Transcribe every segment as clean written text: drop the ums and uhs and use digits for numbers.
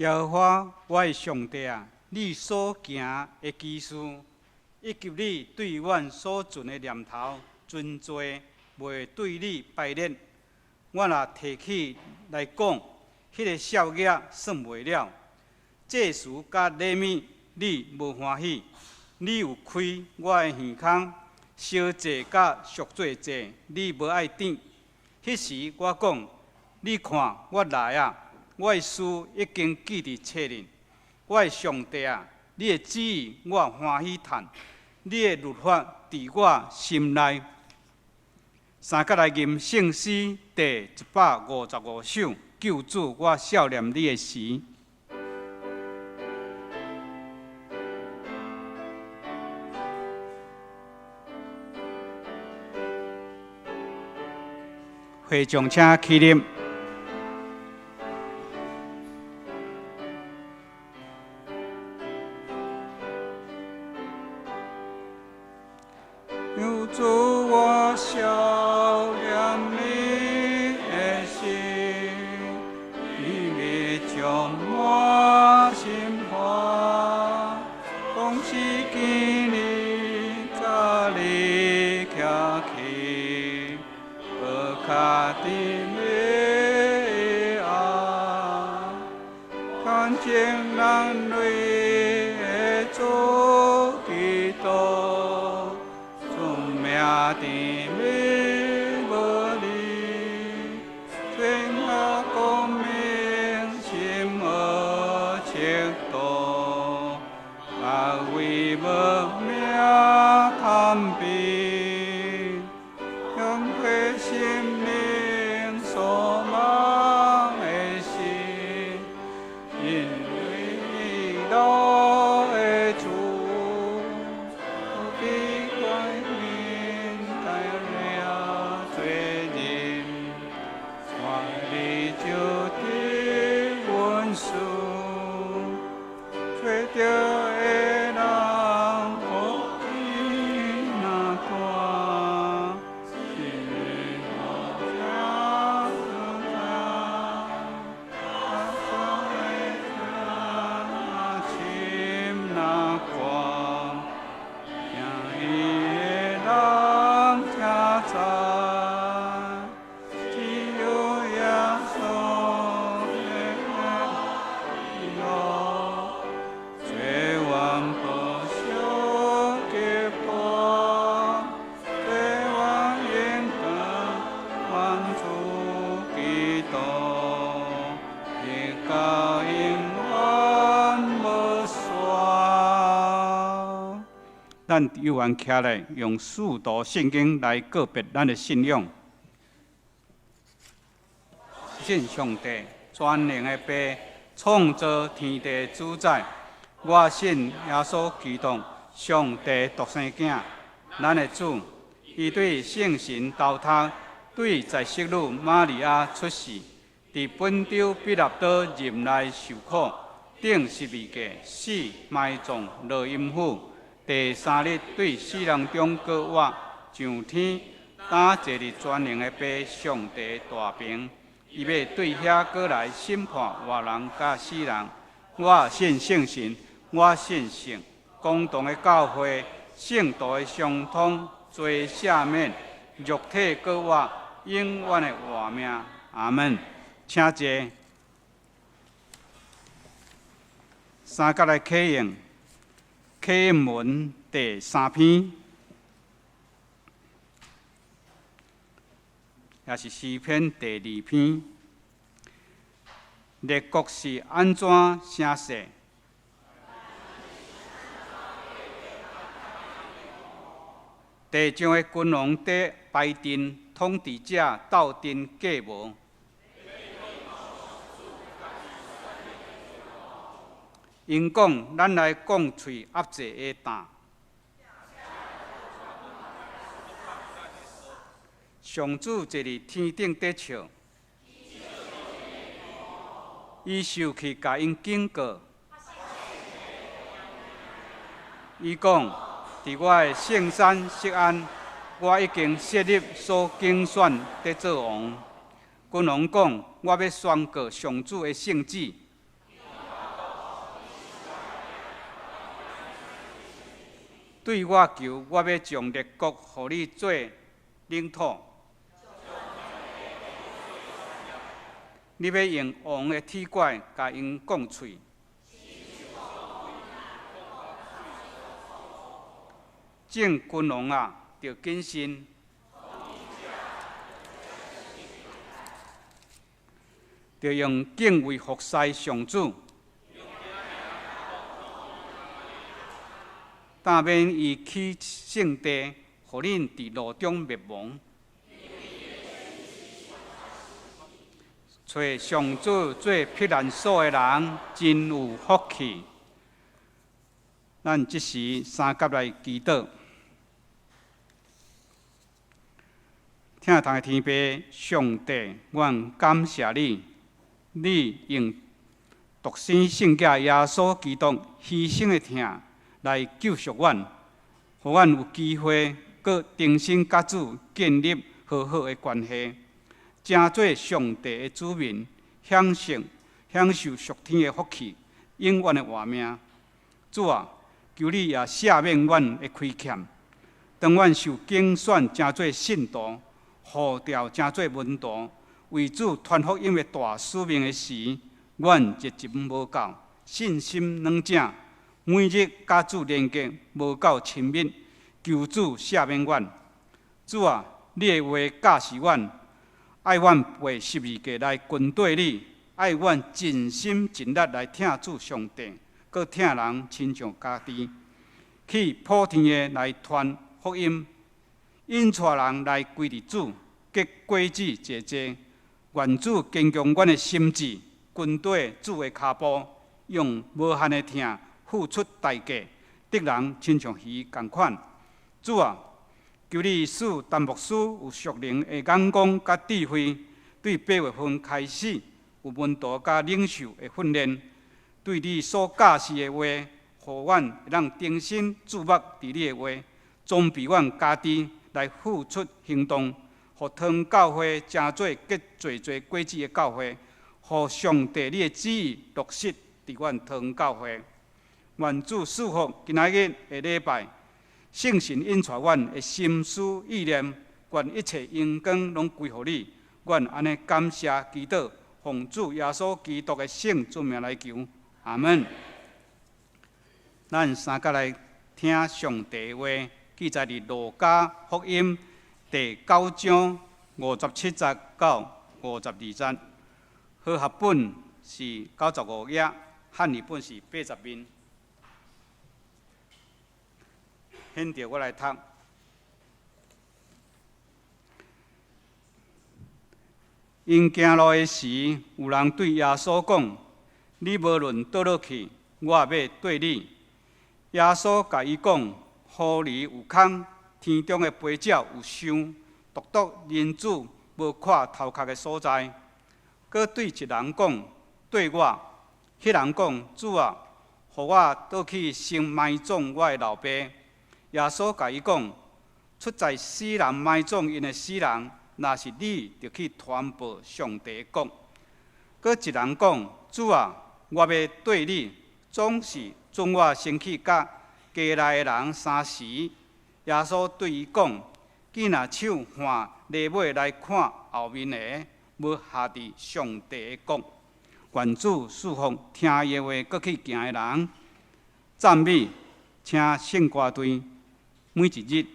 耶和華，我的上帝啊，你所行的奇事，以及你對阮所存的念頭，真濟，袂對你敗裂。我若提起來講，彼個數額算袂了。祭司佮禮物，你無歡喜。你有開我的耳孔，燒祭佮贖罪祭，你無愛聽。彼時我講，你看我來啊！我的書已經記佇冊裡。我的上帝啊，你的旨意我歡喜趁，你的律法佇我心內。三角來吟聖詩第155首，救主，我數念你的時。會眾請起立。救主，我數念你的時，你必充滿心歡，講是見你早日徛起，無跤伫迷暗，看見人類的主基督，出名甜美無離，天下光明心學尺度，百位無名貪比，向會心靈所望的事，因為老的主，不必怪命帶領罪人，我你就得溫恕，找著的人福氣若大，是何者心若寒，聽伊的人才知，只有耶穌的喜樂，最遠不相結伴，最遠應當願主基督，直到永遠無煞。咱有緣徛來，用使徒信經來告別咱的信仰。信上帝，全能的父，創造天地主宰。我信耶穌基督，上帝獨生囝，咱的主。伊對聖神投託，對在聖女瑪利亞出世，佇本丟彼拉多任內受苦，釘十字架，死埋葬，落陰府。第三日對死人中閣活，上天，擔坐佇全能的父上帝大爿。伊欲對遐閣來審判活人佮死人。我信聖神，我信聖公同的教會，聖徒的相通，罪赦免，肉體閣活，永遠的活命。阿門。請坐。三角來啟應，啟應文第三篇，也是詩篇第二篇。列國是按怎聲勢？地上的君王佇排陣，統治者鬥陣計謀。𪜶講，咱來降喙壓制的擔。上主坐佇天頂咧笑，伊受氣共𪜶警告。伊講，佇我的聖山錫安，我已經設立所揀選得做王。君王講，我欲宣告上主的聖旨。對我求，我欲將列國予你做領土。你欲用王的鐵拐共𪜶摃喙。眾君王啊，著謹慎，著用敬畏服侍上主，但免伊起聖地，予恁佇路中滅亡。揣上主做避難所的人，真有福氣。咱這時三佮來祈禱。疼痛的天父上帝，阮感謝你，你用獨生聖子耶穌基督犧牲的疼來救贖阮，予阮有機會閣重新佮主建立和好的關係，成做上帝的子民，享受屬天的福氣，永遠的活命。主啊，求你也赦免阮的虧欠，當阮受揀選成做信徒，呼召成做門徒，為主傳福音的大使命的時，阮熱情無夠，信心軟正，每日佮主連結無夠親密，求主赦免阮。主啊，你的話教示阮，愛阮背十字架來跟綴你，愛阮盡心盡力來疼主上帝，閣疼人親像家己，去普天的來傳福音，引帶人來歸佇主，結果子濟濟。願主堅強阮的心志，跟綴主的跤步，用無限的疼付出代價，得人親像魚仝款。主啊，求你賜陳牧師有屬靈的眼光佮智慧，對8月份開始有門徒佮領袖的訓練，對你所教示的話，予阮會當重新注目佇你的話，裝備阮家己來付出行動，予桃園教會成做結濟濟果子的教會，予上帝你的旨意落實佇阮桃園教會。願主賜福今仔日的禮拜，聖神引帶阮的心思意念，願一切榮光攏歸予你。阮按呢感謝祈禱，奉主耶穌基督的聖尊名來求，阿門。咱三佮來聽上帝話，記載佇路加福音第九章57節到52節。和合本是95頁，漢語本是80面。現在我來讀。𪜶行路的時，有人對耶穌講：你無論佗落去，我也欲綴你。耶穌共伊講：狐狸有空，天中的飛鳥有巢，獨獨人子無倚頭殼的所在。閣對一人講：綴我。彼人講：主啊，予我倒去先埋葬我的老爸。耶穌共伊講：出在死人埋葬𪜶的死人，若是你，著去傳報上帝的國。閣一人講：主啊，我欲綴你，總是准我先去共家內的人三時。耶穌對伊講：見若手換犁尾來看後面的，無合佇上帝的國。願主賜福聽伊的話，閣去行的人。讚美，請聖歌隊每一日。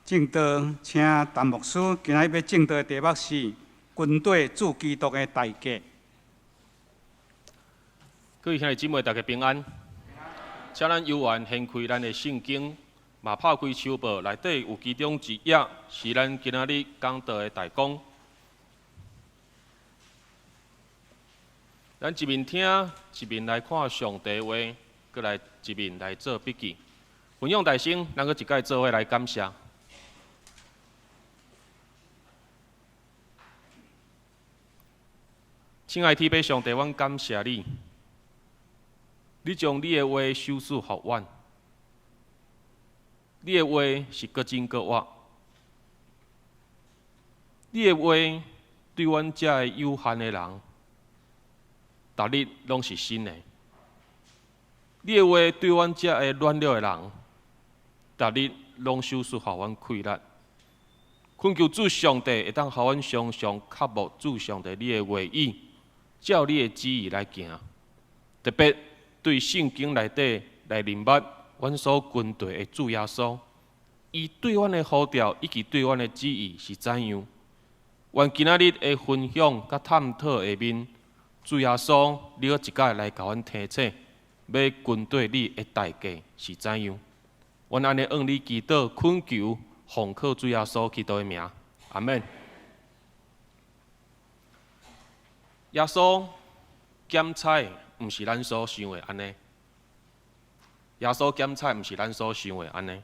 證道，請陳牧師今仔日欲證道的題目是跟綴主基督的代價。各位兄弟姊妹，大家平安。請咱有緣掀開咱的聖經，嘛拍開手報，內底有其中一頁是咱今仔日講道的大綱。咱一面聽，一面來看上帝話，閣來一面來做筆記。分享大聲，咱閣一擺做伙來感謝。親愛天父上帝，阮感謝你，你將你的話賞賜予阮，你的話是閣真閣活，你的話對阮這个有限的人，逐日攏是新的。你的話對阮這个軟弱的人，逐日攏賞賜予阮氣力。懇求主上帝會當予阮常常渴慕主上帝你的話語，照你的旨意來行。特別對聖經內底來認捌阮所跟隨的主耶穌，伊對阮的呼召以及對阮的旨意是怎樣？願今仔日的分享佮探討下面，主耶穌，你閣一擺來共阮提醒，欲跟綴你的代價是怎樣？阮按呢向你祈禱，懇求，奉靠主耶穌基督的名，阿們。耶穌減菜毋是咱所想的按呢。耶穌減菜毋是咱所想的按呢。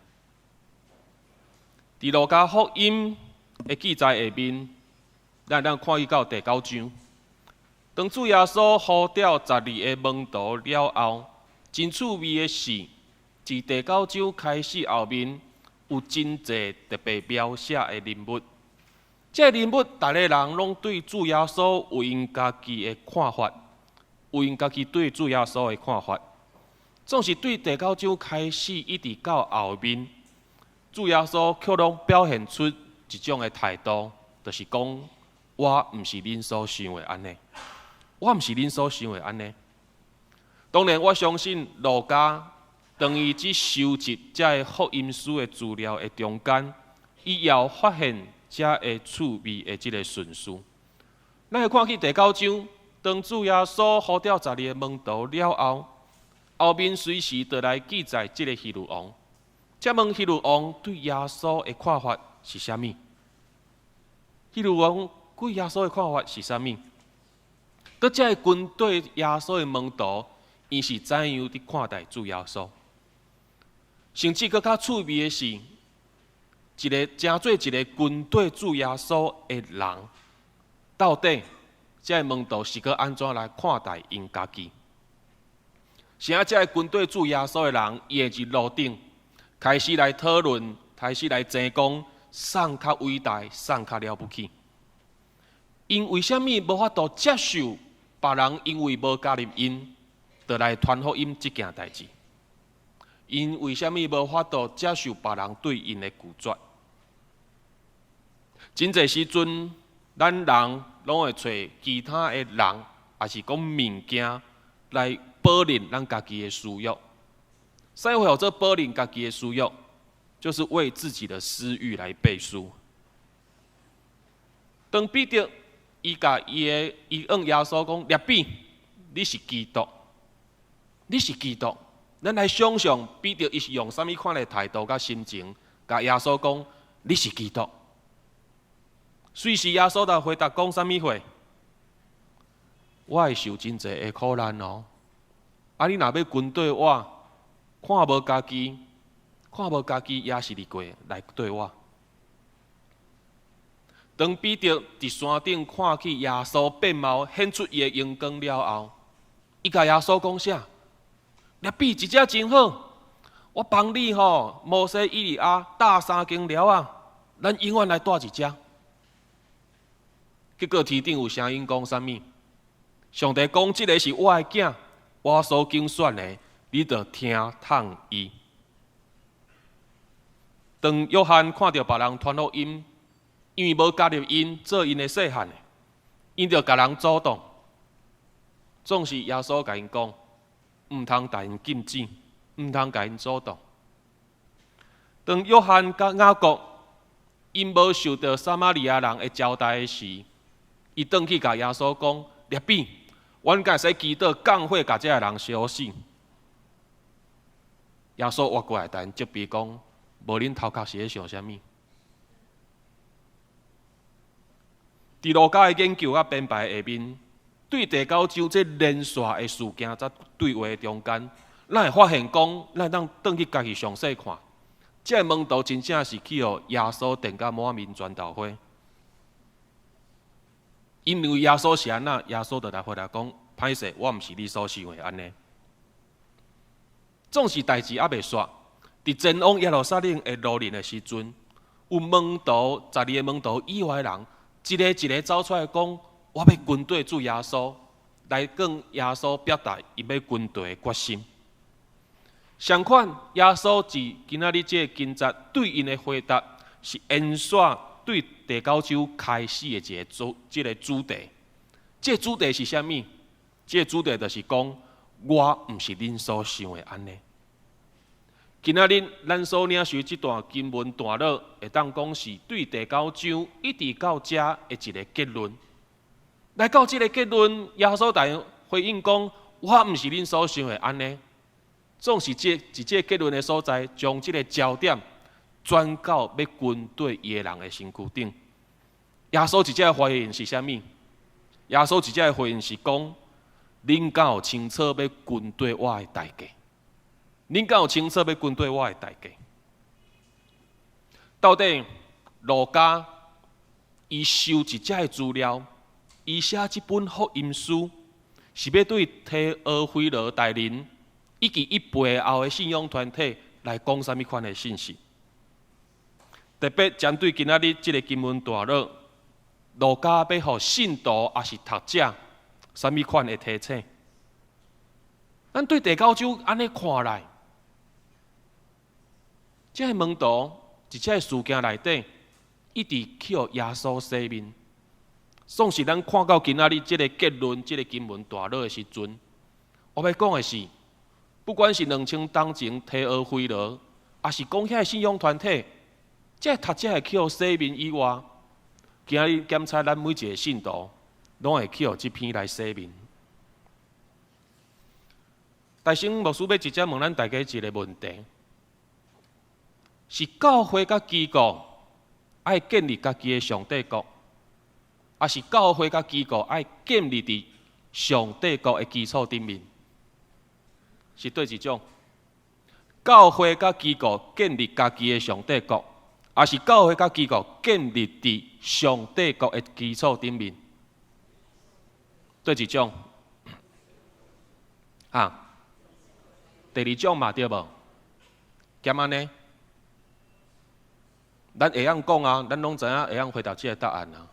佇路加福音的記載下面，咱看去到第九章，當主耶穌呼召十二个門徒了後，真趣味的是，自第九章開始後面有真濟特別描寫的人物。這个人物，逐个人攏對主耶穌有𪜶家己的看法，有𪜶家己對主耶穌的看法。總是對第九章開始一直到後面，主耶穌卻攏表現出一種的態度，就是講我毋是恁所想的按呢，我毋是恁所想的按呢。當然，我相信路加當伊佇收集這个福音書的資料的中間，伊也有發現這个趣味的這个順序。咱會看去第九章，當主耶穌呼召十二个門徒了後，後面隨時就來記載這个希律王。這問希律王對耶穌的看法是啥物？希律王對耶穌的看法是啥物？閣這个軍隊耶穌的門徒，𪜶是怎樣佇看待主耶穌？甚至閣較趣味的是，一个成做一个軍隊主耶穌的人，到底這个門徒是閣按怎來看待𪜶家己？啥這个軍隊主耶穌的人，伊會佇路頂開始來討論，開始來爭講，啥較偉大，啥較了不起？𪜶為啥物無法度接受別人因為無加入𪜶，就來傳福音這件代誌？𪜶為啥物無法度接受別人對𪜶的拒絕？真濟時陣，咱人攏會揣其他的人，抑是講物件來保認咱家己的私欲。啥會號做保認家己的私欲？就是為自己的私欲來背書。當彼得伊共伊的伊向耶穌講：拉比，你是基督，你是基督。咱來想像彼得伊是用啥物款的態度佮心情，共耶穌講：你是基督。隨時耶穌就回答講啥物話？我會受真濟的苦難哦。啊，你若欲跟綴我，看無家己，看無家己也是十字架來綴我。當彼得佇山頂看見耶穌變貌，顯出伊的榮光了後，伊共耶穌講啥？拉比，這遮真好，我幫你吼，摩西、以利亞搭三間寮仔，咱永遠來蹛佇遮。結果天頂有聲音講啥物？上帝講：這个是我的囝，我所揀選的，你著聽從伊。當約翰看著別人傳福音，因為無加入𪜶做𪜶的細漢的，𪜶就共人阻擋。總是耶穌共𪜶講，毋通共𪜶禁止，毋通共𪜶阻擋。當約翰佮雅各 𪜶無受著撒瑪利亞人的招待時，伊轉去共耶穌講：拉比，阮敢會使祈禱降火共這个人燒死？耶穌活過來，共𪜶責備講：無恁頭殼是咧想啥物？佇路加的研究佮編排下面，對第九章這連續的事件佮對話中間，咱會發現講，咱會當轉去家己詳細看，這个門徒真正是去予耶穌奠甲滿面磚頭花。因為耶穌是按怎，耶穌就來回答講：歹勢，我毋是你所想的按呢。總是代誌猶未煞，佇前往耶路撒冷的路程的時陣，有門徒十二个門徒以外的人，一个一个走出來講：我欲跟綴主耶穌，來向耶穌表達伊欲跟隨的決心。相款，耶穌佇今仔日這个經節對𪜶的回答，是延續對第九章開始的一个主，這个主題。這个主題是啥物？這个主題就是講，我毋是恁所想的按呢。今仔日咱所領受這段經文段落，會當講是對第九章一直到遮的一个結論。來到這个結論，耶穌大回應講：我毋是恁所想的按呢。總是這佇這个結論的所在，將這个焦點轉到欲跟綴伊的人的身軀頂。耶穌直接的回應是啥物？耶穌直接的回應是講：恁敢有清楚欲跟綴我的代價？恁敢有清楚欲跟綴我的代價？到底路加伊收集這个資料，伊寫這本福音書，是欲對提俄腓羅大人以及伊背後的信仰團體來講啥物款的信息？特別針對今仔日這个經文段落，路加欲予信徒抑是讀者啥物款的提醒？咱對第九章按呢看來，這个門徒佇這个事件內底，一直去予耶穌洗面。總是咱看到今仔日這个結論、這个經文段落的時陣，我欲講的是，不管是2000冬前提俄腓羅，抑是講遐个信仰團體，這個讀者會去予洗面以外，今仔日檢查咱每一个信徒，攏會去予這篇來洗面。大聖牧師欲直接問咱大家一个問題：是教會佮機構愛建立家己的上帝國，抑是教會佮機構愛建立佇上帝國的基礎頂面？是佗一種？教會佮機構建立家己的上帝國，抑是教會佮機構建立佇上帝國的基礎頂面？佗一種？啊，第二種嘛對無？敢按呢？咱會曉講啊，咱攏知影會曉回答這个答案啊。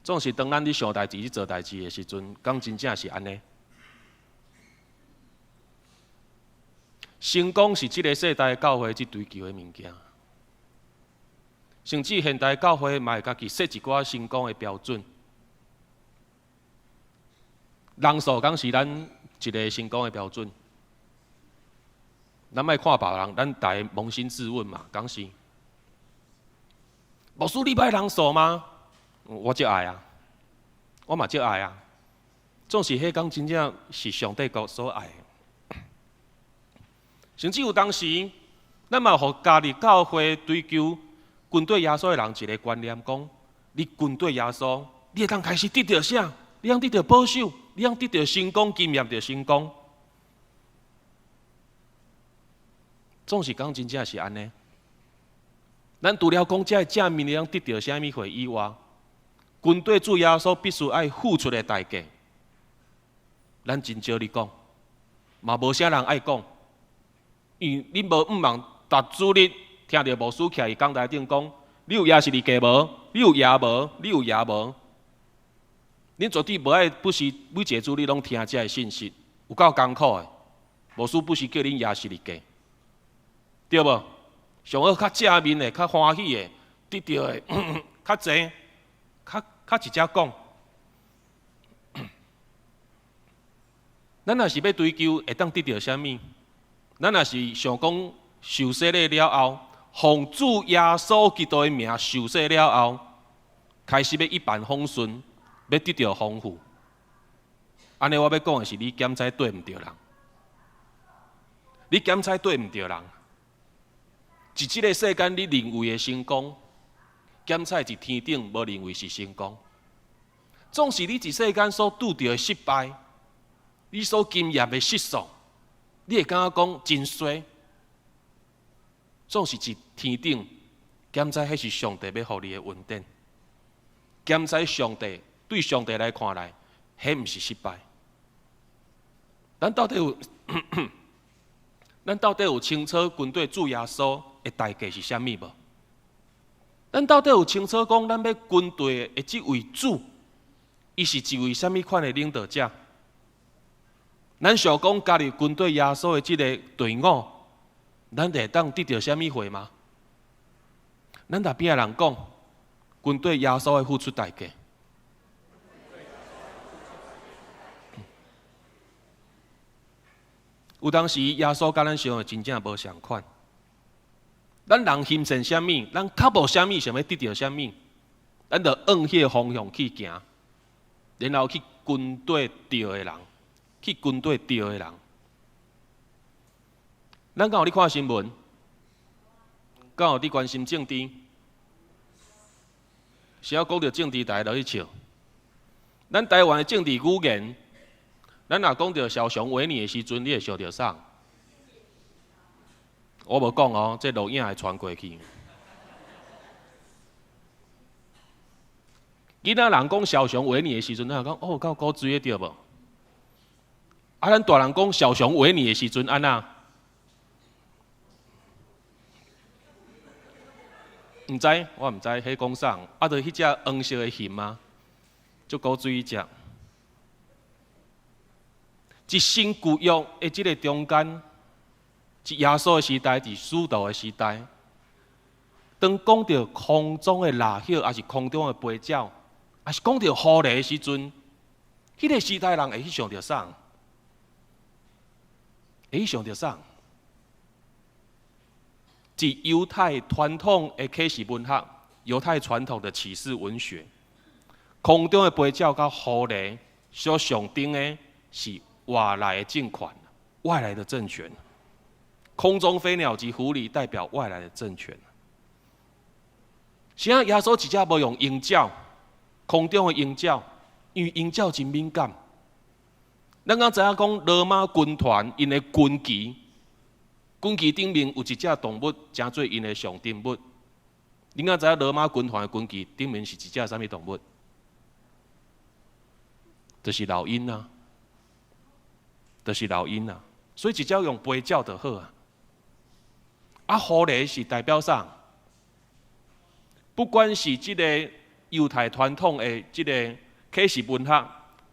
總是當咱咧想代誌、咧做代誌的時陣，敢真正是按呢？成功是這个世代教會去追求的物件，甚至現代教會嘛會家己設一寡成功的標準。人數敢是咱一个成功的標準？咱莫看別人，咱逐家捫心自問嘛，敢是？牧師，你欲人數嗎？我足愛啊，我嘛足愛啊。總是彼敢真正是上帝國所愛的。甚至有當時，咱嘛予加入教會追求跟綴耶穌的人一个觀念，講你跟綴耶穌，你會當開始得著啥？你通得著保守，你通得著成功，經驗著成功。總是講真正是按呢。咱除了講這个正面會當得著啥物貨以外，跟綴主耶穌必須愛付出的代價，咱真少咧講，嘛無啥人愛講，因為恁無毋茫，逐主日聽著牧師徛佇講台頂講，你有耶十字架無？你有耶無？你有耶無？恁絕對無愛不時每一个主日攏聽這个信息，有夠艱苦的。牧師不時叫恁耶十字架，對無？上好較正面的、較歡喜的，得著的較濟，較較直接講。咱若是欲追求，會當得著啥物？咱若是想講受洗禮了後，奉主耶穌基督的名受洗了後，開始欲一帆風順，欲得著豐富。按呢，我欲講的是，你檢採對毋著人，你檢採對毋著人。佇這个世間，你認為的成功，檢採佇天頂無認為是成功。總是你佇世間所拄著的失敗，你所經驗的失喪，你會感覺講真衰。總是佇天頂，檢採彼是上帝欲予你的恩典。檢採上帝對上帝來看來，彼毋是失敗。咱到底有清楚跟綴主耶穌的代價是啥物無？咱到底有清楚講，咱欲跟綴的這位主，伊是一位啥物款的領導者？咱想講加入跟綴耶穌的這个隊伍，咱就會當得著啥物貨嗎？咱共邊仔人講，跟綴耶穌愛付出代價。有當時耶穌佮咱想的真正無仝款。咱人欣羨啥物，咱較無啥物想欲得著啥物，咱就往彼个方向去行，然後去跟綴對的人，去跟綴對的人。咱敢有咧看新聞？敢有佇關心政治？只要講著政治，大家就去笑。咱台灣的政治語言，咱若講著蕭祥維尼的時陣，你會想著啥？我無講哦，這錄影會傳過去。囡仔人講蕭祥維尼的時陣，咱就講哦，夠古錐的對無？啊，咱大人講蕭祥維尼的時陣，按怎？毋知，我毋知，彼講啥？啊，就彼隻黃色的熊啊，足古錐彼隻。佇新舊約的這个中間，佇耶穌的時代，佇使徒的時代，當講著空中的蠟葉，抑是空中的飛鳥，抑是講著狐狸的時陣，彼个時代人會去想著啥？會去想著啥？佇猶太傳統的啟示文學，猶太傳統的啟示文學，空中的飛鳥佮狐狸所象徵的是外來的政權，外來的政權。空中飛鳥及狐狸代表外來的政權。啥耶穌直接無用鷹鳥，空中的鷹鳥，因為鷹鳥真敏感。咱敢知影講羅馬軍團𪜶的軍旗，軍旗頂面有一隻動物，成做𪜶的象徵物。恁敢知影羅馬軍團的軍旗頂面是一隻啥物動物？就是老鷹啊，就是老鷹啊。所以直接用飛鳥就好啊。啊，狐狸是代表啥？不管是這个猶太傳統的這个啟示文學，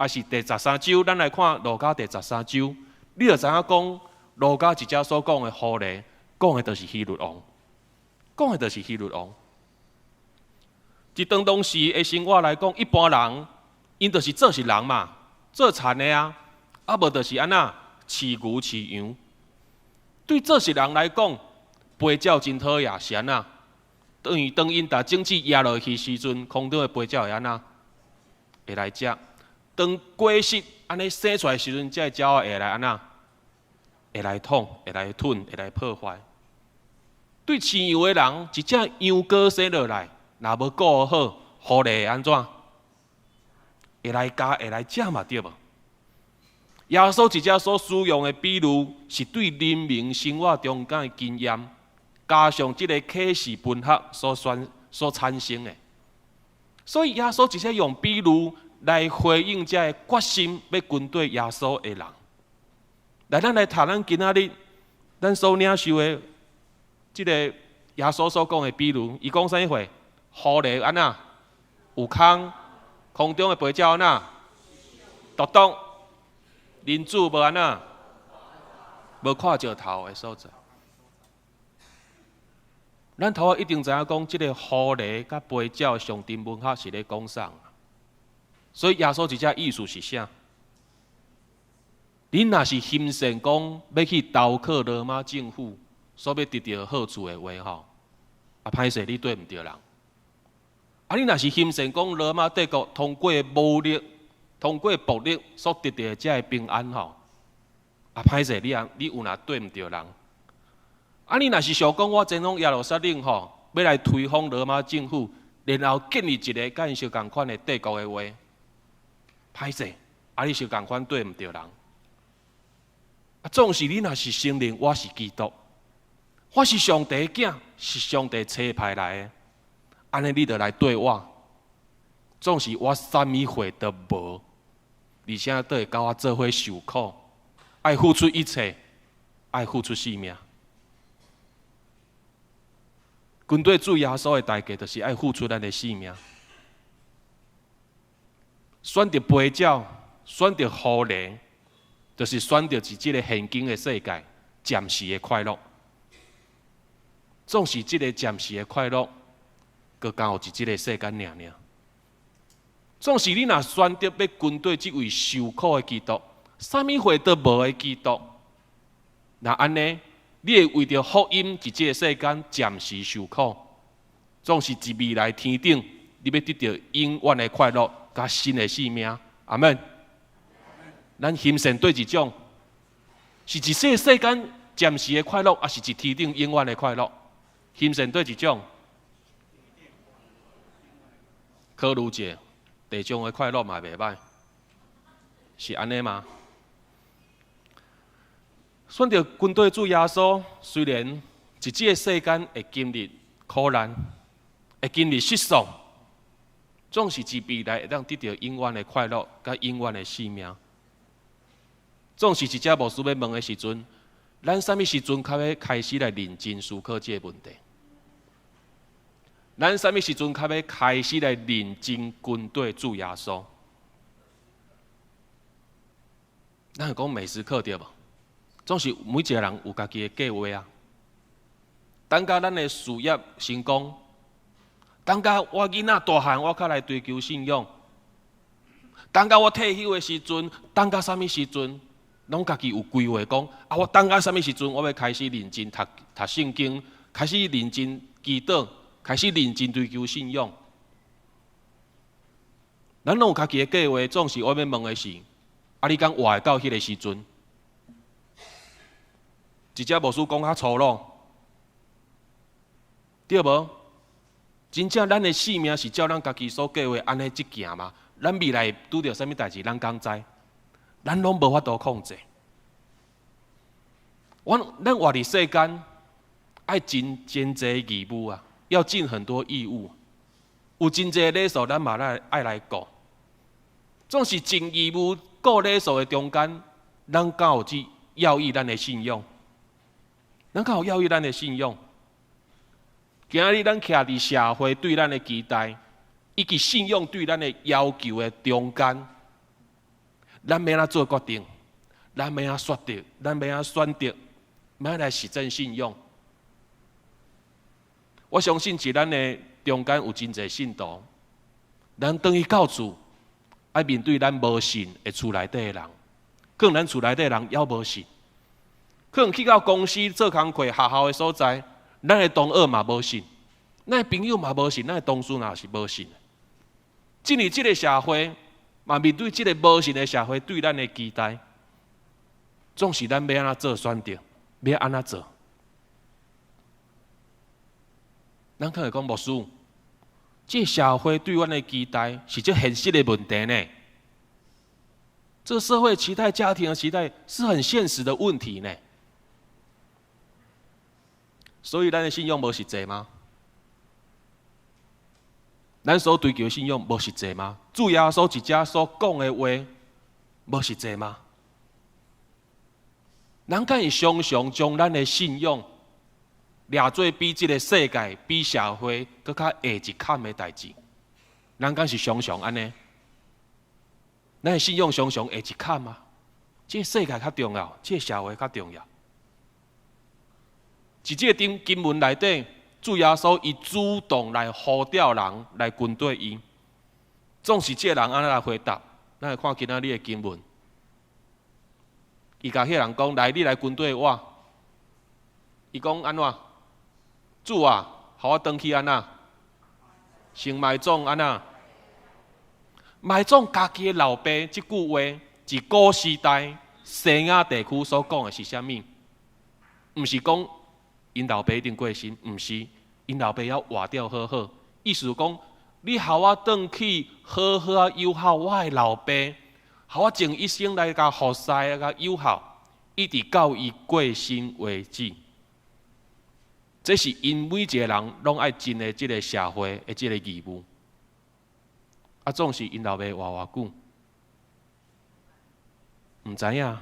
抑是第十三章，咱來看路加第十三章，你就知影講路加一節所講的狐狸，講的就是希律王，講的就是希律王。佇當當時的生活來講，一般人𪜶就是做穡人嘛，做田的啊，啊無就是按怎飼牛飼羊。對做穡人來講，飛鳥真討厭，是按怎？等於當𪜶逐種子壓落去時陣，空中的飛鳥會按怎？會來食。當果實按呢生出來時陣，這个鳥仔會來按怎？會來捅，會來吞，會來破壞。對飼羊的人，一隻羊羔生落來，若無顧好，狐狸會按怎？會來咬，會來食嘛，對無？耶穌佇遮所使用的比喻，是對人民生活中間的經驗，加上這个啟示文學所選所產生的。所以耶穌佇遮用比喻來回應這个決心欲跟綴耶穌的人。來，咱來讀咱今仔日咱所領受的這个耶穌所講的比喻，伊講啥物話？狐狸按怎？有空，空中的飛鳥按怎？毒毒，人子無按怎？無看著頭的所在。咱頭仔一定知影講，這个狐狸佮飛鳥象徵文學是咧講啥？所以耶穌佇遮意思是啥？恁若是欣羨講欲去投靠羅馬政府，所欲得著好處的話吼，啊，歹勢你對毋著人。啊，你若是欣羨講羅馬帝國通過武力、通過暴力所得著的這个平安吼，啊，歹勢你啊，你有若對毋著人。啊，你若是想講我前往耶路撒冷吼，欲來推翻羅馬政府，然後建立一个佮𪜶相仝款的帝國的話，歹勢，啊，你相仝款對毋著人。啊，總是你若是承認我是基督，我是上帝囝，是上帝差派來的，按呢你就來對我，總是我啥物貨都無，而且閣會佮我做伙受苦，愛付出一切，愛付出性命。跟綴主耶穌的代價，就是愛付出咱的性命。選擇飛鳥，選擇狐狸，就是選擇佇這个現今的世界暫時的快樂。總是這个暫時的快樂，閣敢有佇這个世間爾爾。總是你若選擇欲跟綴這位受苦的基督，啥物貨都無的基督，若按呢，你會為著福音佇這个世間暫時受苦，總是佇未來天頂，你欲得著永遠的快樂佮新的生命。阿門。咱欣羨佗一種，是佇這个世間暫時的快樂，抑是佇天頂永遠的快樂？欣羨佗一種？考慮者，地上的快樂嘛袂䆀，是按呢嗎？選擇跟綴主耶穌，雖然佇這个世間會經歷苦難，會經歷失喪，總是佇未來會當得著永遠的快樂佮永遠的生命。總是一隻牧師欲問的時陣，咱啥物時陣較欲開始來認真思考這个問題？咱啥物時陣較欲開始來認真跟綴主耶穌？咱會講每時刻對無？總是每一个人有家己的計畫啊。等甲咱的事業成功，等甲我囡仔大漢，我較來追求信仰。等甲我退休的時陣，等甲啥物時陣，攏家己有規劃講啊！我等甲啥物時陣，我欲開始認真讀讀聖經，開始認真祈禱，開始認真追求信仰。咱攏有家己的計劃，總是我欲問的是：啊，你敢活會到彼个時陣？一隻牧師講較粗魯，對無？真正咱的性命是照咱家己所計劃按呢這行嗎？咱未來拄著啥物代誌，咱敢知？咱攏無法度控制。阮咱活佇世間，愛盡真濟義務啊，要盡很多義務。有真濟禮數，咱嘛來愛來顧。總是盡義務、顧禮數的中間，咱敢有去要義咱的信仰？咱敢有要義咱的信仰？今仔日咱徛佇社會對咱的期待，以及信仰對咱的要求的中間，咱欲按怎做決定？咱欲按怎選擇？咱欲按怎選擇？欲按怎來實踐信仰？我相信佇咱的中間有真濟信徒，咱轉去到厝，愛面對咱無信的厝內底的人，可能咱厝內底的人猶無信，可能去到公司做工課、學校的所在，咱的同學嘛無信，咱的朋友嘛無信，咱的同事嘛是無信。進入這个社會，嘛面對這个無信的社會對咱的期待，總是咱欲按怎做選擇，欲按怎做？咱可能講牧師，這个社會對阮的期待是足現實的問題呢。這社會期待、家庭的期待是很現實的問題呢。所以，咱的信仰無實際嗎？咱所追求的信仰無實際嗎？主耶穌佇遮所講的話無實際嗎？咱敢會常常將咱的信仰掠做比這个世界、比社會閣較下一坎的代誌？咱敢是常常按呢？咱的信仰常常下一坎嗎？這个世界較重要，這个社會較重要。佇這个經經文內底，主耶穌伊主動來呼召人來跟綴伊，總是這个人按呢來回答？咱來看今仔日的經文，伊共彼个人講：來，你來跟綴我。伊講按怎？主啊，予我轉去按怎？先埋葬按怎？埋葬家己的老爸，這句話，佇古時代西亞地區所講的是啥物？毋是講𪜶老爸已經過身，毋是，𪜶老爸猶活著好好。意思講，你予我轉去好好仔友好我的老爸，予我盡一生來共服侍，來共友好，一直到伊過身為止。這是𪜶每一個人攏愛盡的這个社會的這个義務。啊，總是𪜶老爸活偌久，毋知影。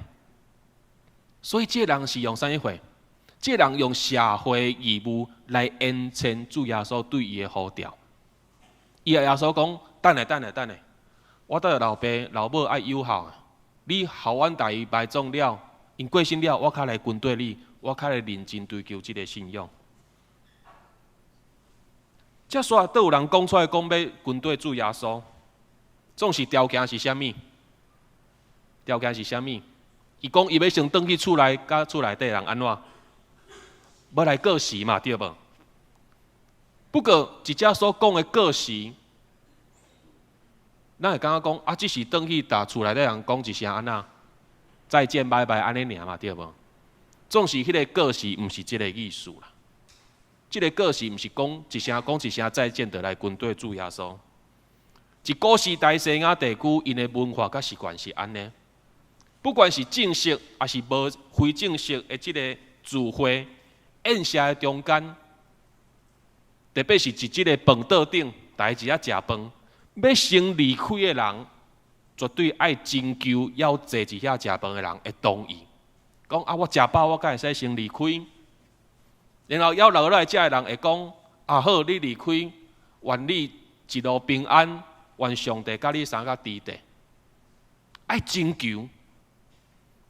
所以這个人是用啥物貨？這个人用社會義務來延伸主耶穌對伊的呼召。伊共耶穌講：等下，等下，等下，我兜的老爸老母愛友好，你予阮共伊埋葬了，𪜶過身了，我較來跟綴你，我較來認真追求這个信仰。這煞都有人講出來講欲跟綴主耶穌，總是條件是啥物？條件是啥物？伊講伊欲先轉去厝內，佮厝內底人按怎？欲來告辭嘛，對無？不過，這遮所講的告辭，咱會感覺講啊，只是轉去共厝內底人講一聲按怎？再見，拜拜，按呢爾嘛，對無？總是彼个告辭，毋是這个意思啦。這个告辭毋是講一聲講一聲再見，就來跟綴主耶穌。佇古時代西亞地區，𪜶的文化佮習慣是按呢。不管是正式抑是無非正式的這个聚會、宴席的中間，特別是佇這个飯桌頂，大家佇遐食飯，欲先離開的人，絕對愛徵求猶坐佇遐食飯的人的同意。講啊，我食飽，我敢會使先離開？然後猶留落來食的人會講：啊好，你離開，願你一路平安，願上帝佮你相佮佇咧。愛徵求，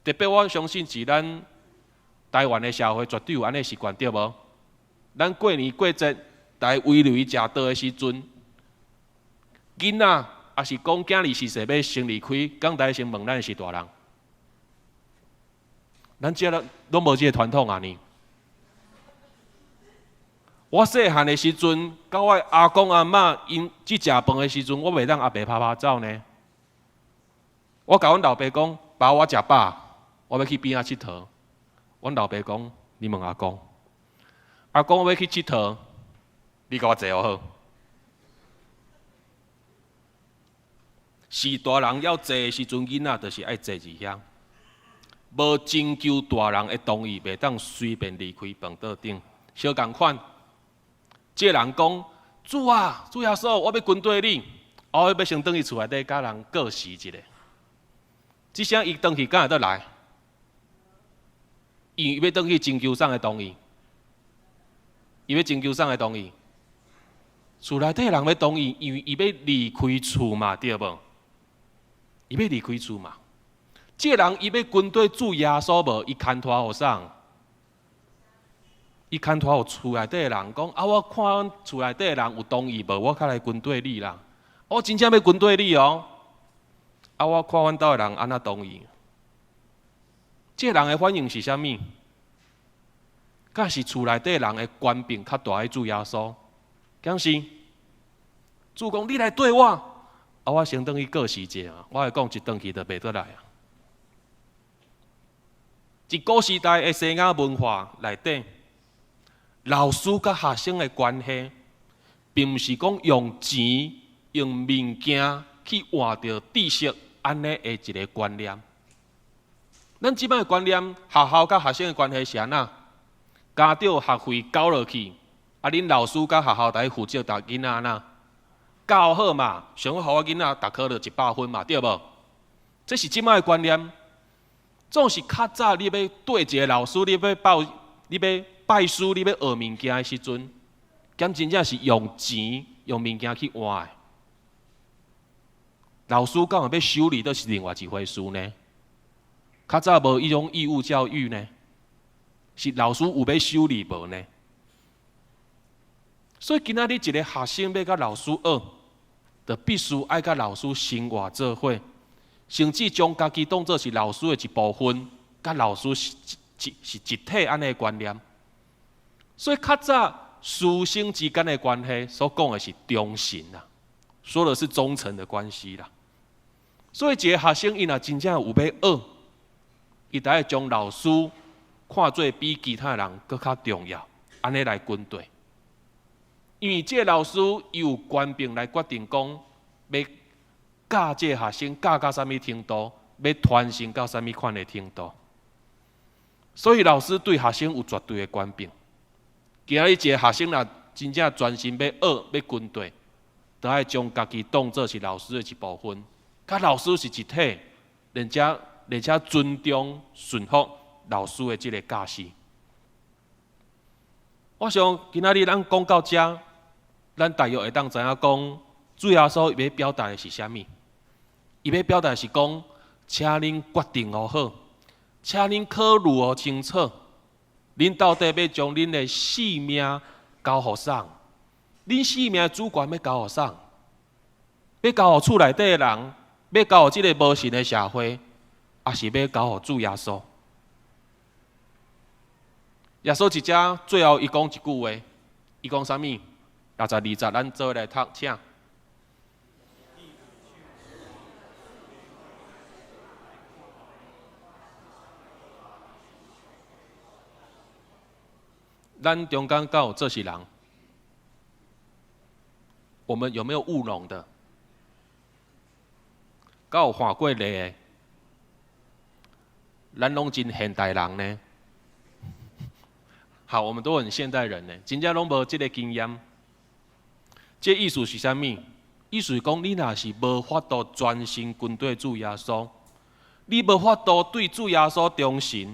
特別我相信佇咱台灣的社會絕對有按呢習慣，對無？咱過年過節，大家圍圍食桌的時陣，囡仔抑是講囝兒是勢欲先離開，敢大家先問咱的是大人？咱這攏攏無這个傳統啊呢？我細漢的時陣，佮我阿公阿嬤𪜶去食飯的時陣，我袂當阿爸拍拍走呢。我共阮老爸講，爸，我食飽，我欲去邊仔𨑨迌。阮老爸講，你問阿公，阿公我欲去𨑨迌，你共我坐好。是大人猶坐的時陣，囡仔就是愛坐佇遐，無徵求大人的同意，袂當隨便離開飯桌頂。相仝款，這个人講：主啊，主耶穌，我欲跟綴你，我欲先轉去厝內底佮人告辭一下。這聲伊轉去敢會閣來？伊欲轉去徵求啥的同意？伊欲徵求啥的同意？厝內底人欲同意，因為伊欲離開厝嘛，對無？伊欲離開厝嘛。這个人伊欲跟綴主耶穌無？伊牽拖予啥？伊牽拖予厝內底的人講：啊，我看阮厝內底的人有同意無？我較來跟綴你啦。我真正欲跟綴你哦。啊，我看阮兜的人按怎同意？這个人的反應是啥物？敢是厝內底人的權柄較大過主耶穌？敢是？主講你來綴我，啊，我先轉去告辭一下，我會講一轉去就袂閣來啊。佇古時代的西亞文化內底，老師佮學生的關係，並毋是講用錢、用物件去換著知識按呢的一个觀念。咱這擺的觀念，學校佮學生的關係是按怎？家長學費交落去，啊，恁老師佮學校佇負責帶囡仔按怎？教好嘛，上好予我囡仔逐科著一百分嘛，對無？這是這擺的觀念。總是較早你欲綴一个老師，你欲報，你欲拜師，你欲學物件的時陣，敢真正是用錢、用物件去換的？老師敢若欲收你，都是另外一回事呢。較早無彼種義務教育呢，是老師有欲收你無呢？所以今仔日一个學生欲佮老師學，就必須愛佮老師生活做伙，甚至將家己當做是老師的一部分，佮老師是一是一體按呢的觀念。所以較早師生之間的關係所講的是忠誠啦，說的是忠誠的關係啦。所以一個學生伊若真正有欲學，伊就愛將老師看做比其他人閣較重要，按呢來跟綴。因為這個老師伊有權柄來決定講，欲教這個學生教到啥物程度，欲傳承到啥物款的程度。所以老師對學生有絕對的權柄。今仔日一個學生若真正專心欲學、欲跟綴，就愛將家己當做是老師的一部分，佮老師是一體，而且尊重、順服老師的這个教示。我想今仔日咱講到遮，咱大約會當知影講，主耶穌欲表達的是啥物？伊欲表達是講，請恁決定予好，請恁考慮予清楚，恁到底欲將恁的性命交予啥？恁性命主權欲交予啥？欲交予厝內底的人，欲交予這个無神的社會，抑是欲交予主耶穌？耶穌佇遮最後伊講一句話，伊講啥物？62節，咱做伙來讀，請。咱中間敢有做穡人？我們有沒有務農的？敢有犯過例的？咱攏真現代人呢。好，我們都很現代人呢，真正攏無這个經驗。這意思是啥物？意思是講，你若是無法度專心跟綴主耶穌，你無法度對主耶穌忠誠，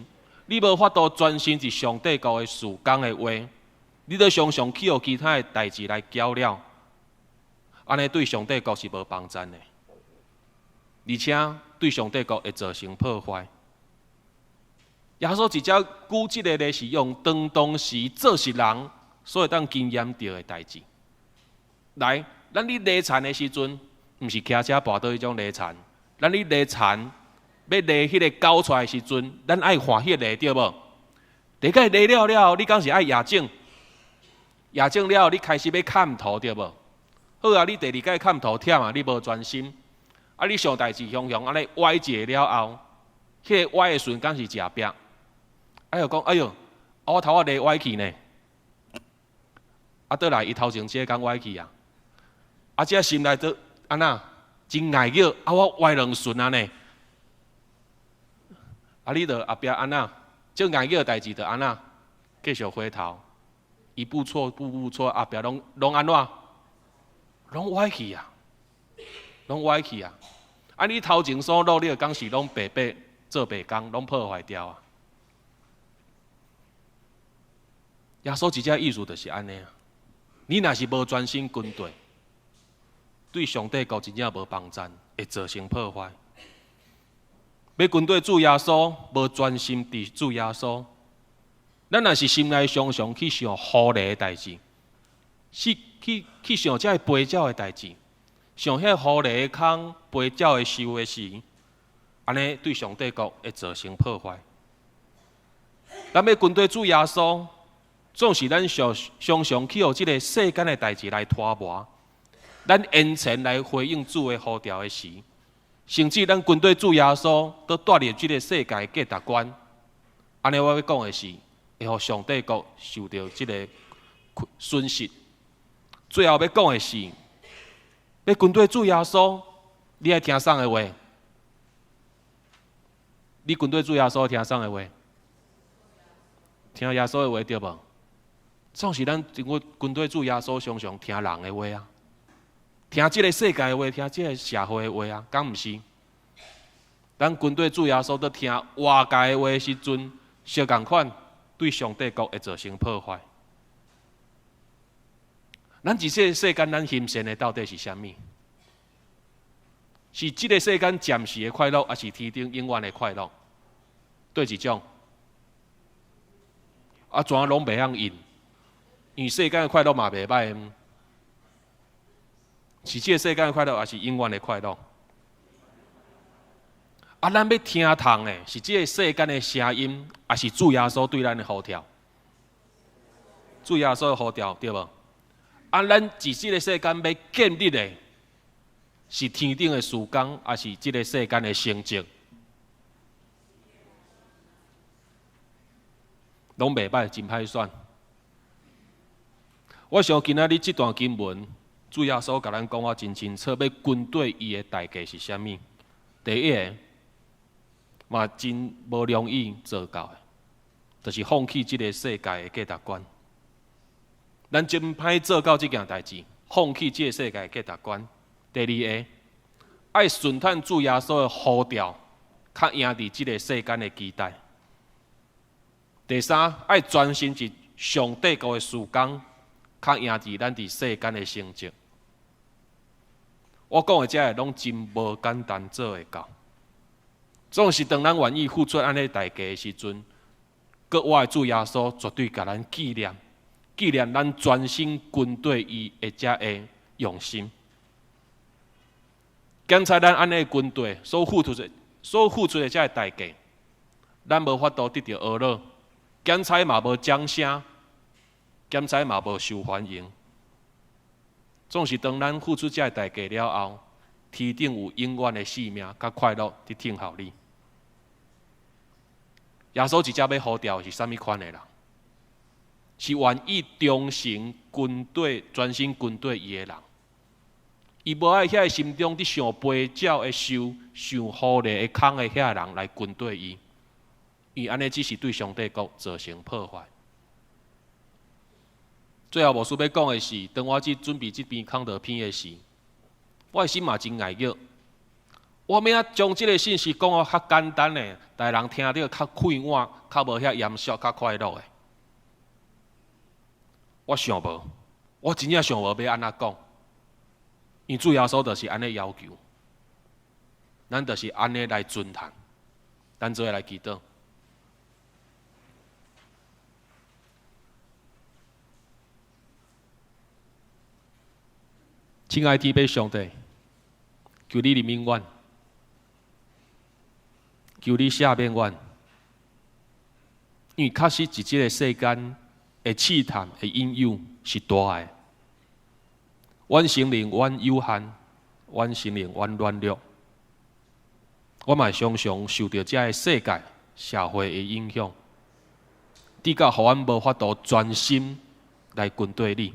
你無法度專心佇上帝國的事工的話，你都常常去予其他的代誌來攪擾，按呢對上帝國是無幫贊的，而且對上帝國會造成破壞。耶穌直接舉這个例是用當當時做穡人所會當經驗著的代誌。來，咱咧犁田的時陣，毋是騎車跋倒彼種犁田，咱咧犁田，欲犁彼个溝出來的時陣，咱愛換彼个犁對無？第一擺犁了了後，你敢是愛壓種？壓種了後，你開始欲崁土對無？好啊，你第二擺崁土忝啊，你無專心，啊，你想代誌雄雄按呢歪一下了後，彼个歪的時陣敢是食壁？哎喲，講，哎喲，啊，我頭仔犁歪去呢，啊，倒來伊頭前這个敢歪去啊？啊，這心內都按怎真礙叫，啊，我歪兩順啊呢？啊，你著後壁按怎？這礙叫的代誌著按怎？繼續回頭，一步錯，步步錯，後壁攏攏按怎？攏歪去啊！攏歪去啊！啊，你頭前所努力的敢是攏白白做白工，攏破壞掉啊！耶穌佇遮意思就是按呢啊！你若是無專心跟綴，對上帝國真正無幫贊，會造成破壞。欲跟綴主耶穌，無專心佇主耶穌，咱若是心內常常去想狐狸的代誌，是去去想這个飛鳥的代誌，想彼狐狸的空，飛鳥的岫的時，按呢對上帝國會造成破壞。咱欲跟綴主耶穌，總是咱常常常去予這个世間的代誌來拖磨，咱延遲來回應主的呼召的時，甚至咱跟綴主耶穌，閣帶入這个世界的價值觀，按呢我欲講的是，會予上帝國受著這个損失。最後欲講的是，欲跟綴主耶穌，你愛聽啥的話？你跟綴主耶穌聽啥的話？聽耶穌的話對無？總是咱跟跟綴主耶穌，常常聽人的話啊，聽這个世界的話，聽這个社會的話啊，敢毋是？咱跟綴主耶穌，佇聽外界的話的時陣，相仝款對上帝國會造成破壞。咱佇這个世間，咱欣羨的到底是啥物？是這个世間暫時的快樂，抑是天頂永遠的快樂？佗一種？啊，怎攏袂曉應？因為世間的快樂嘛袂䆀，是這个世間的快樂，抑是永遠的快樂？啊，咱欲聽通的是這个世間的聲音，抑是主耶穌對咱的呼召？主耶穌的呼召，對無？啊，咱佇這个世間欲建立的，是天頂的事工，抑是這个世間的成績？攏袂䆀，真歹選。我想今仔日這段經文，主耶穌共咱講啊真清楚，欲跟綴伊的代價是啥物？第一个嘛真無容易做到的，就是放棄這个世界的價值觀。咱真歹做到這件代誌，放棄這个世界的價值觀。第二个，愛順趁主耶穌的呼召，較贏佇這个世間的期待。第三，愛專心佇上帝國的事工，較贏佇咱佇世間的成績。我講的這个攏真無簡單做會到。總是當咱願意付出按呢代價的時陣，閣活的主耶穌絕對共咱紀念，紀念咱專心跟綴伊的這个用心。檢查咱按呢跟綴所付出的這个代價，咱無法度得著呵咾，檢查嘛無掌聲，檢查嘛無受歡迎。總是當咱付出這个代價了後，天頂有永遠的生命佮快樂佇等候你。耶穌直接欲呼召是啥物款的人？是願意忠誠跟綴、專心跟綴伊的人。伊無愛遐个心中佇想飛鳥會受、想狐狸會空的遐个人來跟綴伊，伊按呢只是對上帝國造成破壞。最後，牧師欲講的是，當我這準備這篇講道篇的時，我的心嘛真礙熱。我欲按怎將這个信息講予較簡單的，逐个人聽著較快活，較無遐嚴肅，較快樂的。我想無，我真正想無欲按怎講，因為主耶穌就是按呢要求，咱就是按呢來遵行，咱做伙來祈禱。親愛的天父上帝，求你憐憫阮，求你赦免阮，因為確實佇這个世間的試探的引誘是大的。阮承認阮有限，阮承認阮軟弱，我嘛常常受著這个世界社會的影響，直到予阮無法度專心來跟綴你。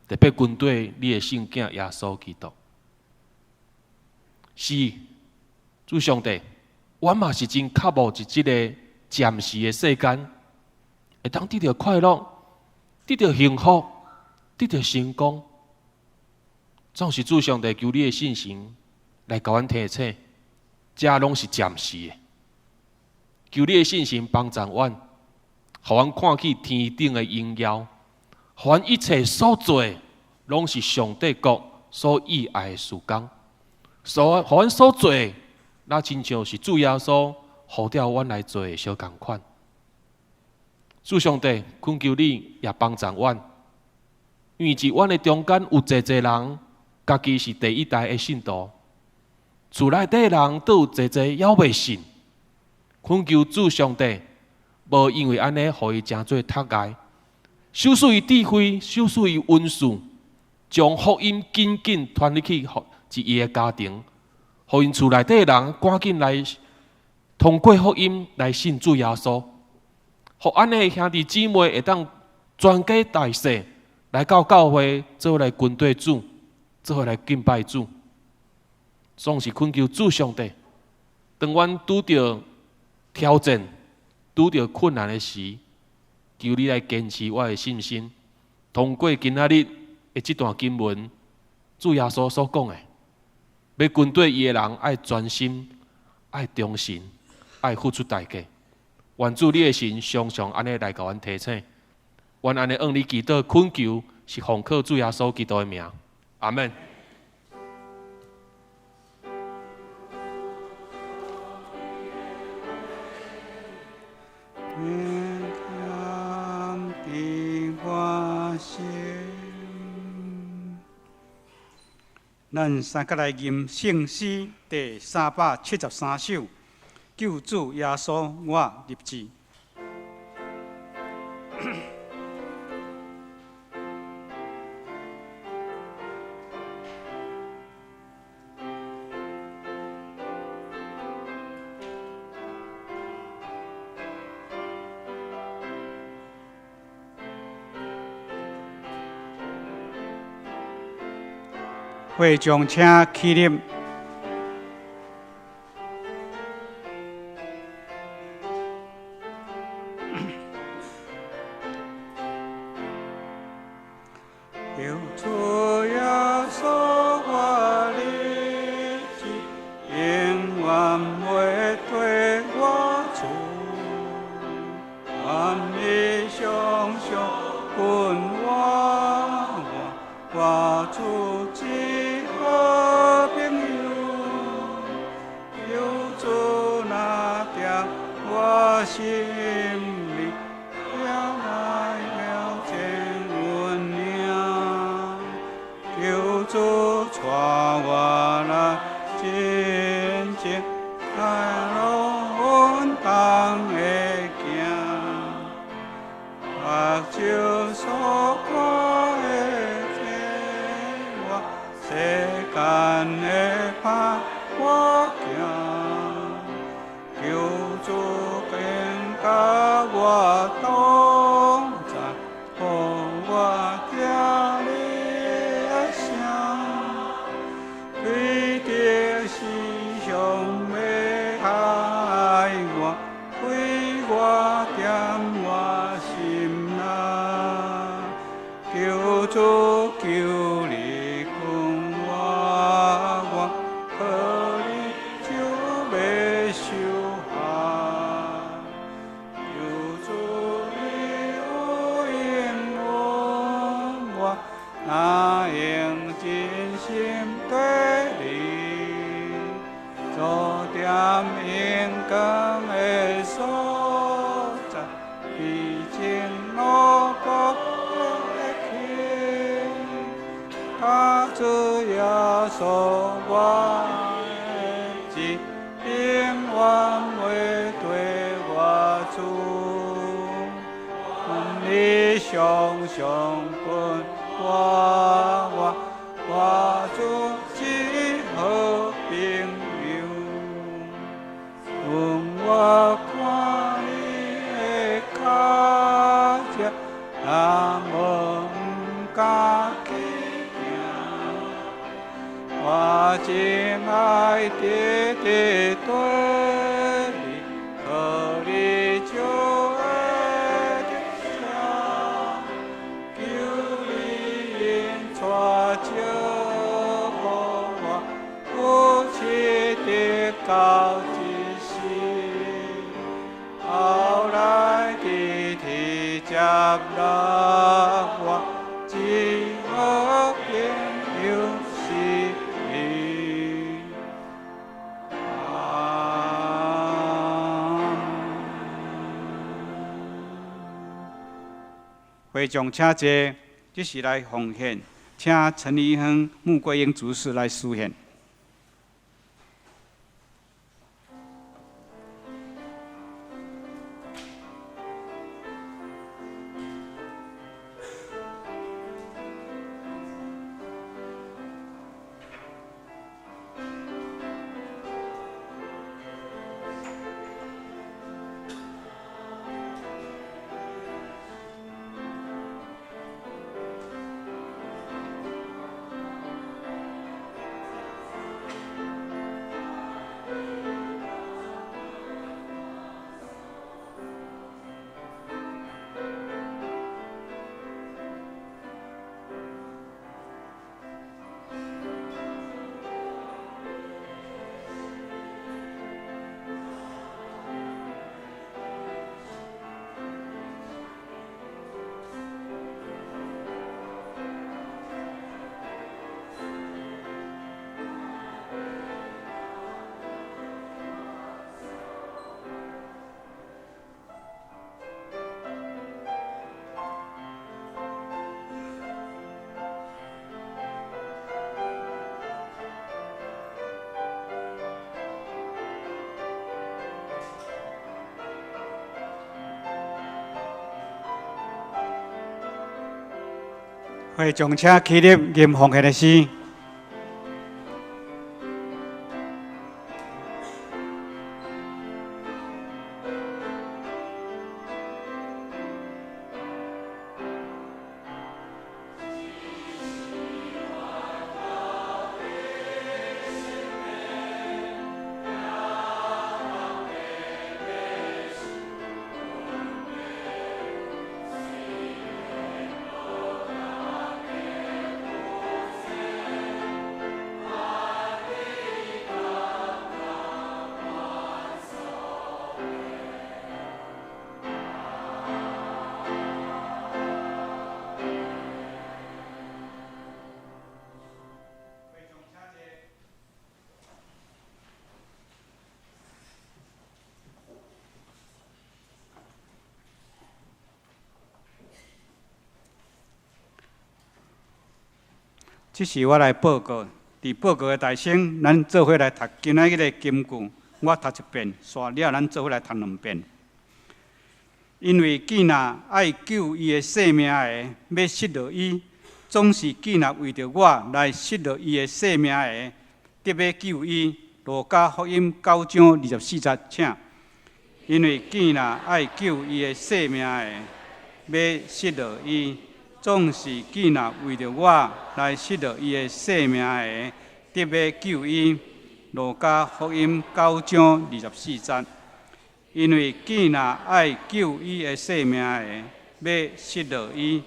特別跟綴你的聖囝耶穌基督，是主上帝，阮嘛是真渴慕佇這个暫時的世間，會當得著快樂，得著幸福，得著成功。總是主上帝求你的聖神來共阮提醒，這攏是暫時的。求你的聖神幫助阮，予阮看見天頂的榮耀。予阮一切所做的，攏是上帝國所喜愛的事工。所予阮所做的，若親像是主耶穌呼召阮來做的相仝款。主上帝，懇求你也幫助阮，因為佇阮的中間有濟濟人，家己是第一代的信徒，厝內底人都有濟濟猶未信。懇求主上帝，無因為按呢，予伊成做窒礙。賞賜伊智慧，賞賜伊恩賜，將福音緊緊傳入去，予伊的家庭，予𪜶厝內底的人趕緊來通過福音來信主耶穌，予按呢兄弟姊妹會當全家大細來到教會，做伙來跟綴主，做伙來敬拜主。總是懇求主上帝，當阮拄著挑戰、拄著困難的時，求你來堅持我的信心。通過今仔日的這段經文，主耶穌所講的，欲跟綴伊的人愛專心、愛忠誠、愛付出代價。願主你的神常常按呢來共阮提醒。阮按呢向你祈禱懇求，是奉靠主耶穌基督的名。阿們。咱三個來吟聖詩第373首，救主耶穌，我立志。會眾請起立。求主耶穌，我日子永遠袂對我主，願你常常跟我，我主之好朋友。求主若踮我心裡，了來了真溫領。求主帶我來真正來路穩當的行，目睭所看的這我世間的伴我行，求主堅佮我同在，予我聽你的聲，對著時常欲愛我，為我踮我心內，求主求你跟我，我靠你就欲受害。求主你有應允我，若用真心對你，做踮榮光的所在，比前路閣會去。靠主耶穌，我的志永遠袂對我主，願你常常跟我，我主之好朋友。阮我看你的腳跡，若無毋敢去行。我真愛直直對你，靠你就會得勝。求你引帶照顧我，有持直到這世。後來佇天接納我，至好朋友是你。阿們。會眾請坐，這是來奉獻，請陳怡亨、穆桂英執事來司獻。會眾請起立，吟奉獻的詩。這是我來報告。佇報告的大先，咱做伙來讀今仔日的金句。我讀一遍，煞了咱做伙來讀兩遍。因為見若愛救伊的性命的，欲失落伊；總是見若為著我來失落伊的性命的，得欲救伊。路加福音九章二十四節，請。因為見若愛救伊的性命的，欲失落伊；總是見若為著我來失落伊的性命的，得欲救伊。路加福音九章二十四節。因為見若愛救伊的性命的，欲失落伊；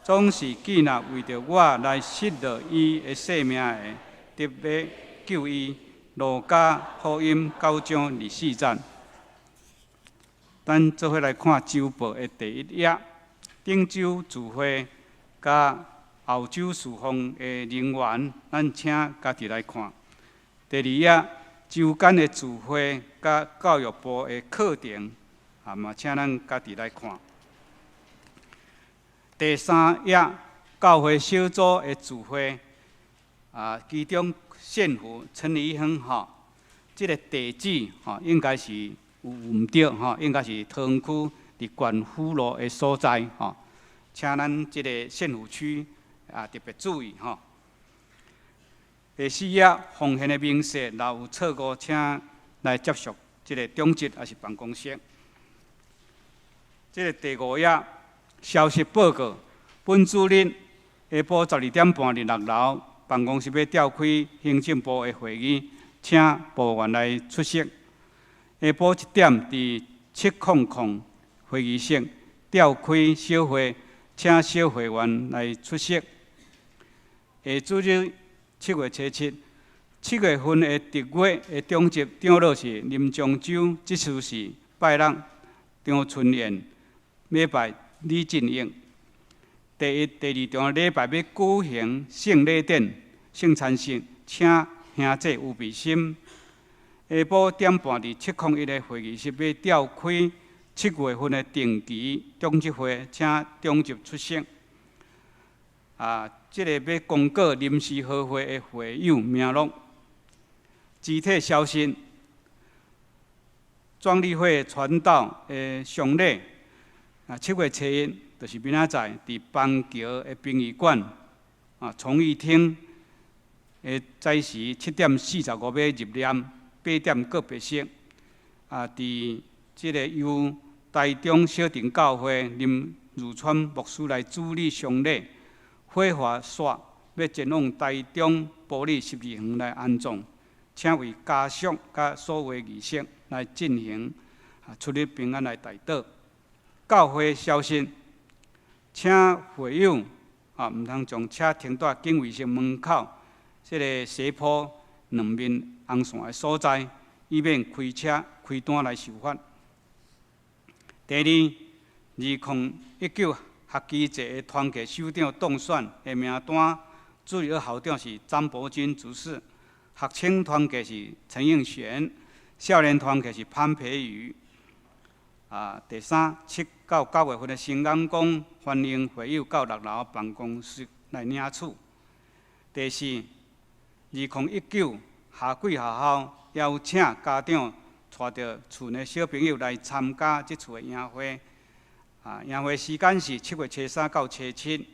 總是見若為著我來失落伊的性命的，得欲救伊。路加福音九章二十四節。咱做伙來看週報的第一頁，頂週聚會佮後週事奉的人員，咱請家己來看。第二頁，週間的聚會佮教育部的課程，啊嘛請咱家己來看。第三頁，教會小組的聚會，啊，其中縣府陳怡亨吼，這个地址吼應該是有毋對吼，應該是桃園區佇縣府路的所在吼，請咱這个縣府區啊特別注意吼。第四頁，奉獻的明細，若有錯誤，請來接觸這个長執抑是辦公室。這个第五頁，消息報告，本主日下晡12點半佇六樓辦公室欲召開行政部的會議，請部員來出席。下晡1點佇700會議室召開小會，請小會員來出席。下主日7月初七，7月份的特約的長執長老是林漳洲，執事是拜六張春燕，禮拜李進英。第一、第二場禮拜欲舉行聖禮典、聖餐式，請兄姐吳比心。下晡點半佇701的會議室欲召開7月份的定期長執會，請長執出席。啊，這个欲公告臨時合會的會友名錄。肢體消息，壯麗會傳道的喪禮，啊，7月初一，就是明仔載，佇板橋的殯儀館啊，崇義廳的早時7點45欲入殮，8點告別式。啊，佇這个由台中小鎮教會林如川牧師來主禮喪禮。火化煞欲前往台中埔里十二園來安葬，請為家屬佮所有儀式來進行，啊，出入平安來代禱。教會消息，請會友啊，毋通將車停佇警衛室門口，這个斜坡兩面紅線的所在，以免開車開單來受罰。第二，2019學期制的團契首長當選的名單，主任校長是張伯鈞執事，學青團契是陳應璇，少年團契是潘培瑜。啊，第三，7到9月份的新眼光歡迎會友到六樓辦公室來領取。第四，2019夏季學校邀請家長帶著厝內小朋友來參加這次的營會。啊，營會時間是7月初三到初七，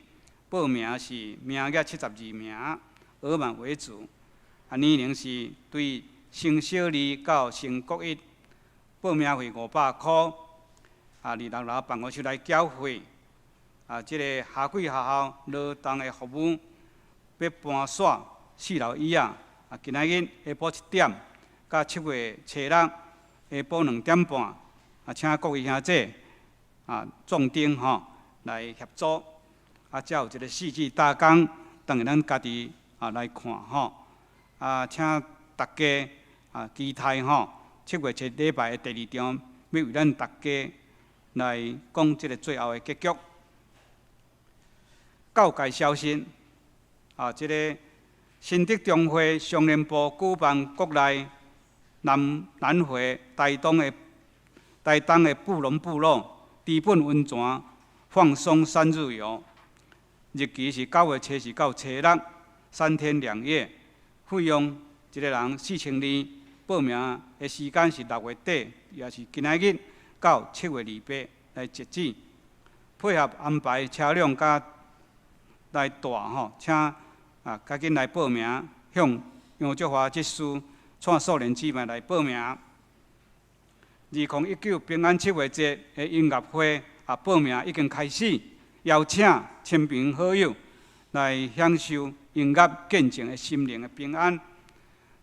報名是名額72名，額滿為止。啊，年齡是對升小二到升國一，報名費500箍。啊，佇六樓辦公室來繳費。啊，這个夏季學校勞動的服務欲搬徙四樓椅仔。啊，今仔日下晡1點，到7月初六下晡2點半，啊，請各位兄姐啊，壯丁吼來協助。啊，才有一个四季大綱，等下咱家己啊來看吼。啊，請大家啊期待吼，7月七禮拜的第二場，欲為咱大家來講這个最後的結局。教界消息，啊，這个新竹中會商聯部舉辦國內南南迴台東的布農部落知本溫泉放鬆三日遊，日期是9月初四到初六， 3天2夜，費用一个人4200。報名的時間是6月底，也是今仔日到7月28來截止。配合安排車輛佮來帶吼，請啊趕緊來報名，向楊祝華執事、蔡素蓮姊妹來報名。2019平安七月節的音樂會啊，報名已經開始，邀請親朋好友來享受音樂見證的心靈的平安。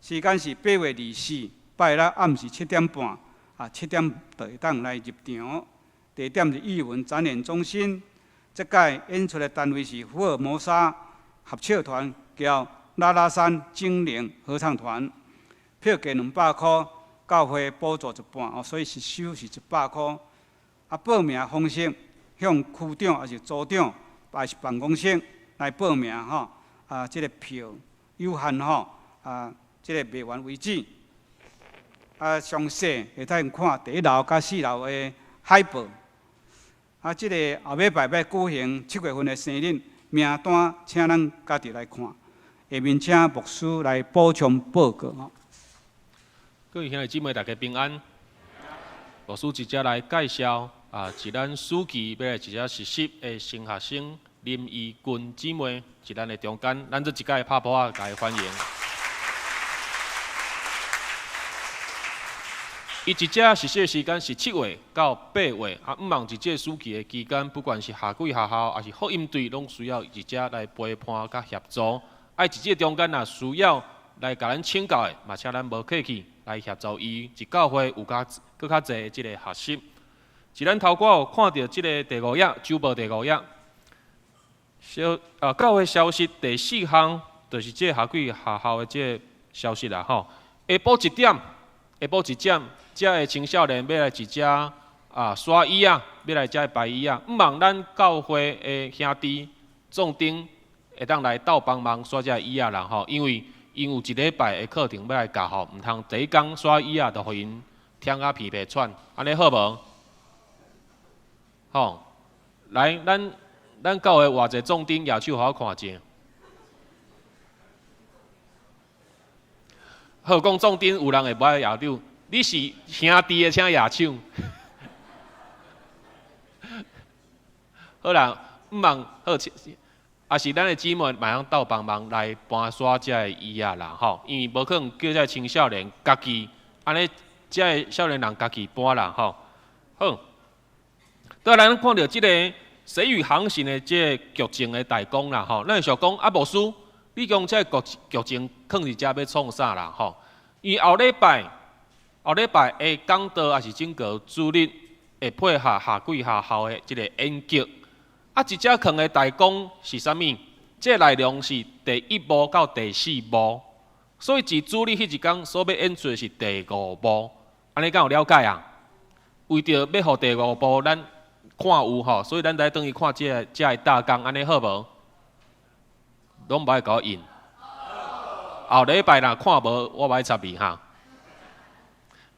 時間是8月24，拜六暗時7點半，啊7點就會當來入場。地點是藝文展演中心。這屆演出的單位是福爾摩沙合唱團佮拉拉山精靈合唱團。票價200箍，教會補助一半哦，所以實收是100箍。啊，報名方式向區長抑是組長，抑是辦公室來報名吼。啊，這个票有限吼，啊，這个賣完為止。啊，詳細會當看第一樓佮四樓的海報。啊，這个後禮拜欲舉行7月份的生日名單，請咱家己來看。下面請牧師來補充報告吼。各位兄弟姊妹，大家平安。牧師直接來介紹啊，是咱暑期欲來佇遮實習的新學生林怡君姊妹，佇咱的中間，咱做一擺拍噗仔，共伊歡迎。伊佇遮實習的時間是7月到8月，啊，毋望佇這暑期的期間，不管是夏季學校，抑是福音隊，攏需要佇遮來陪伴佮協助。啊，佇這中間若需要來共咱請教的，嘛請咱無客氣來協助伊。佇教會有較閣較濟的這個學習。佇咱頭拄有看著這个第五頁，周報第五頁，小啊教會消息第四項，就是這個夏季學校的這個消息啦吼。下晡一點，下晡一點，遮的青少年欲來佇遮啊刷椅仔，欲來遮排椅仔。毋望咱教會的兄弟壯丁會當來鬥幫忙刷遮椅仔啦吼，因為𪜶有一禮拜的課程欲來教吼，毋通第一工刷椅仔就予𪜶忝甲鼻鼻喘，按呢好無？吼，來，咱教會偌濟壯丁舉手予我看者。好，講壯丁有人會無愛舉手，你是兄弟的請舉手。好啦，毋望好，抑是咱的姊妹嘛通鬥幫忙來搬刷遮个椅仔啦吼，因為無可能叫遮个青少年家己，按呢遮个少年人家己搬啦吼。好，對咱看著這个誰與航行的這个劇情的大綱啦吼，咱會想講啊，牧師，你講這个劇情囥佇遮欲創啥啦吼？因為後禮拜的講道抑是整個主日會配合夏季學校的這个演劇。啊，佇遮囥的大綱是啥物？這個內容是第一幕到第四幕，所以佇主日彼一工所欲演出的是第五幕。按呢敢有了解啊？為著欲予第五幕咱看有吼，所以咱來轉去看這个大綱，按呢好無？攏無愛共我應。後禮拜若看無，我無愛插你哈。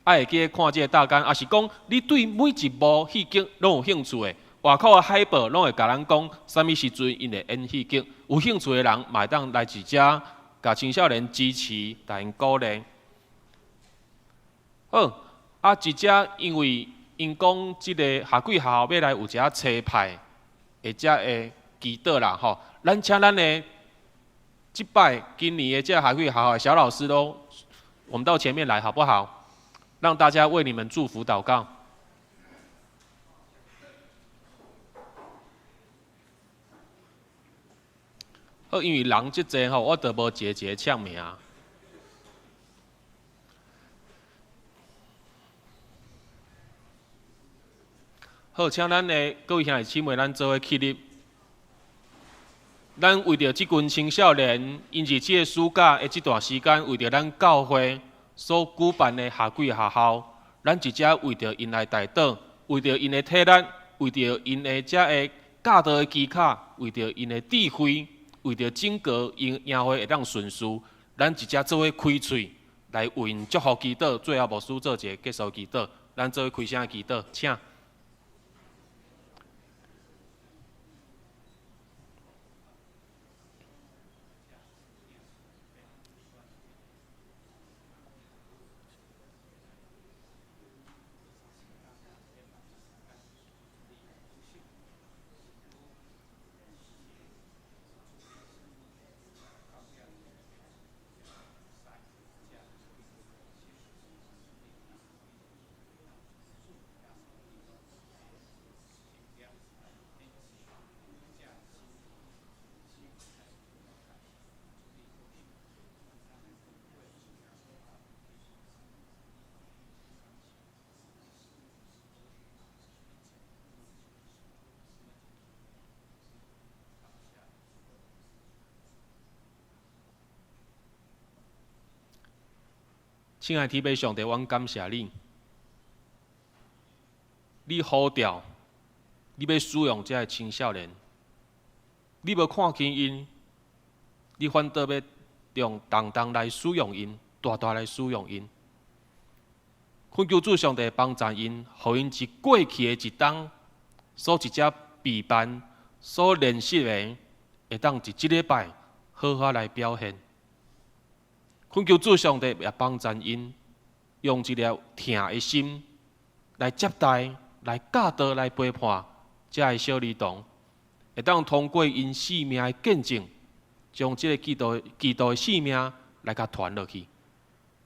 愛會記得看這个大綱，抑是講你對每一幕戲劇攏有興趣的。外口的海報攏會共咱講，啥物時陣𪜶會演戲劇。有興趣的人嘛會當來佇遮，共青少年支持，共𪜶鼓勵。好，啊，佇遮因為𪜶講這个夏季學校欲來有一寡差派，會遮會祈禱啦吼。咱請咱的這擺今年的這夏季學校的小老師都，我們到前面來好不好？讓大家為你們祝福禱告。好，因為人這濟吼，我就無一个一个唱名。好，請咱的各位兄弟姊妹，咱做伙起立。咱為著這群青少年，𪜶佇這个暑假的這段時間，為著咱教會所舉辦的夏季學校，咱佇遮為著𪜶來代禱，為著𪜶的體力，為著𪜶的遮个教導的技巧，為著𪜶的智慧。為著整個營會會當順遂，咱佇遮做伙開喙來為𪜶祝福祈禱，最後牧師做一个結束祈禱，咱做伙開聲祈禱，請。親愛的天父上帝，阮感謝你，你呼召，你欲使用這个青少年，你無看輕𪜶，你反倒欲用重重來使用𪜶，大大來使用𪜶。懇求主上帝幫助𪜶，予𪜶佇過去的一冬，所一隻備辦、所練習的，會當佇這禮拜好好來表現。懇求主上帝也幫助𪜶，用一粒疼的心來接待、來教導、來陪伴這个小兒童，會當通過𪜶生命的見證，將這个基督的生命來共傳落去。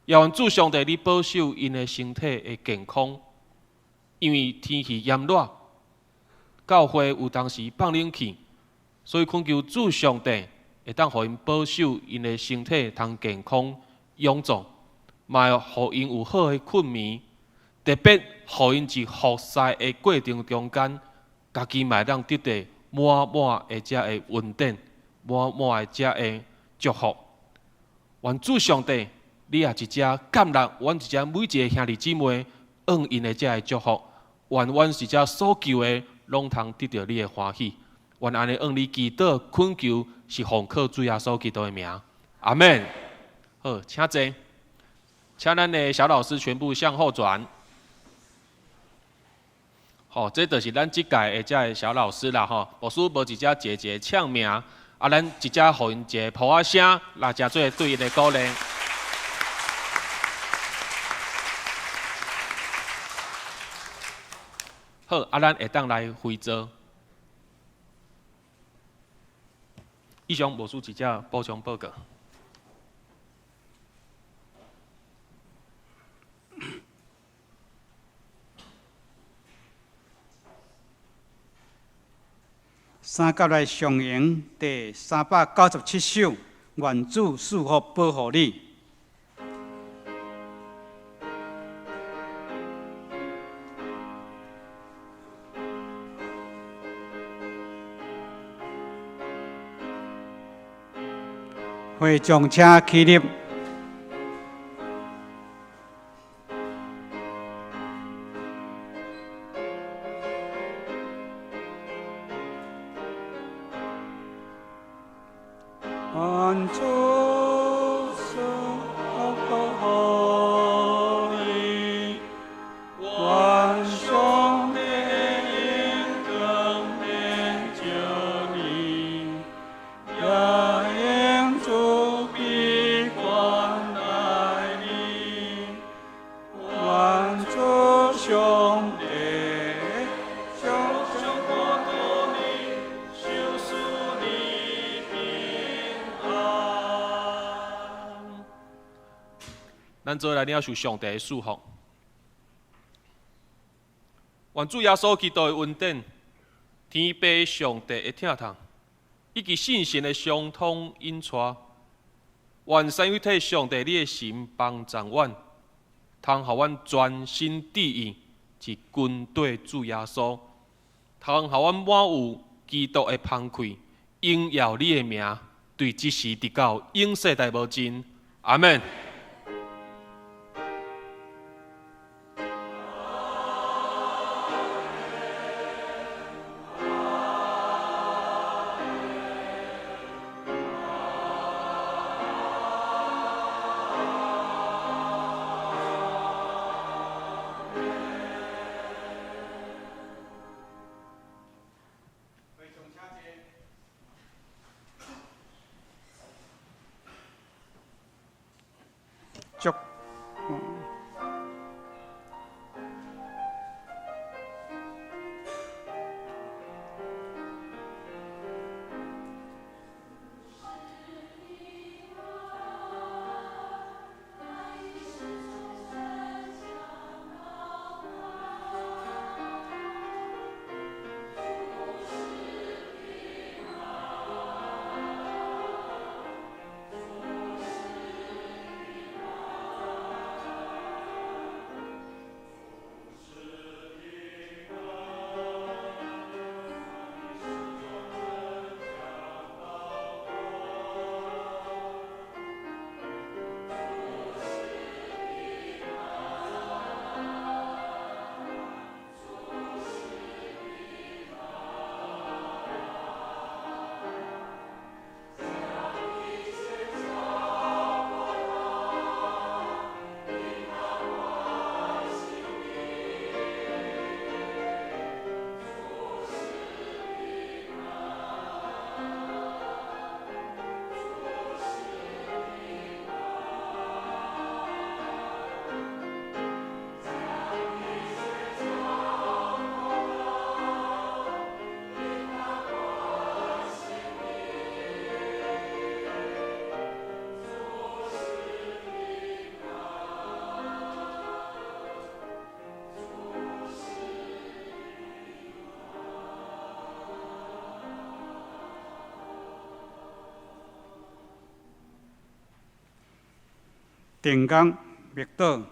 也願主上帝，你保守𪜶的身體的健康，因為天氣炎熱，教會有當時放冷氣，所以懇求主上帝會當予𪜶保守𪜶的身體通健康勇壯，嘛會予𪜶有好的睏眠，特別予𪜶佇服侍的過程中間，家己嘛會當得著滿滿的這个恩典，滿滿的這个祝福。願主上帝，你也一隻感恩，阮一隻每一个兄弟姊妹，向𪜶的這个祝福，願阮一隻所求的，攏通得著你的歡喜。願按呢向你祈禱懇求，是奉靠主耶穌基督的名，阿們。好，請坐，請咱的小老師全部向後轉。好，這就是咱這屆的這个小老師啦，吼。牧師無一隻一个唱名，啊，咱一隻予𪜶一个噗仔聲，來誠做對𪜶的鼓勵。好，啊，咱會當來回座。以上牧師一隻補充報告。三甲來上演第397首，願主賜福保護你。會眾請起立。願主賜福保護你，願上帝的光明照你，也用慈悲關愛你。願主上帝常常看顧你，賞賜你平安。咱做來領受上帝的祝福。願主耶穌基督的恩典、天父上帝的疼痛，以及聖神的相通引帶，願三位一體上帝你的神幫助阮，通予阮專心致意去跟綴主耶穌，通予阮滿有基督的芳氣，榮耀你的名，對這時直到永世代無盡。阿們。祝。定工默禱。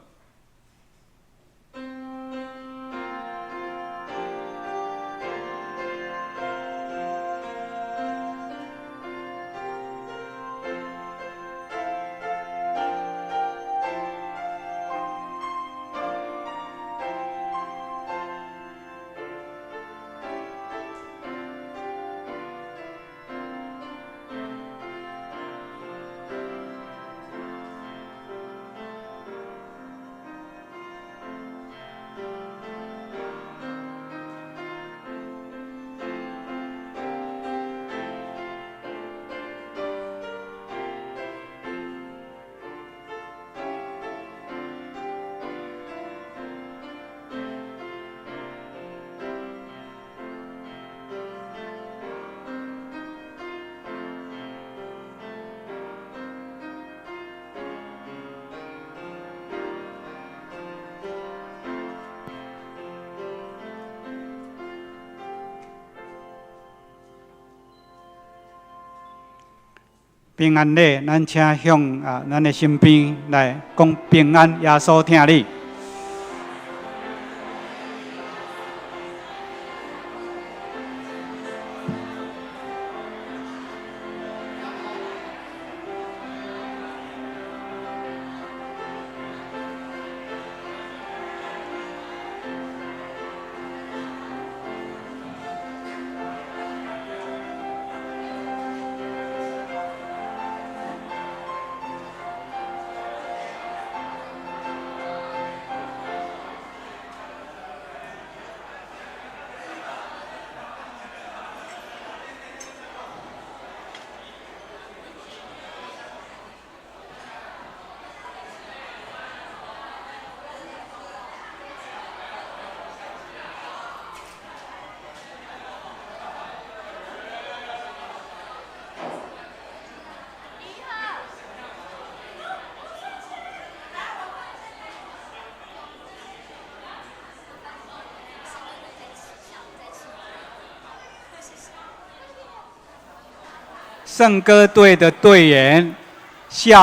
平安禮，咱請向咱的身邊來講平安，耶穌疼你。聖歌隊的隊員下。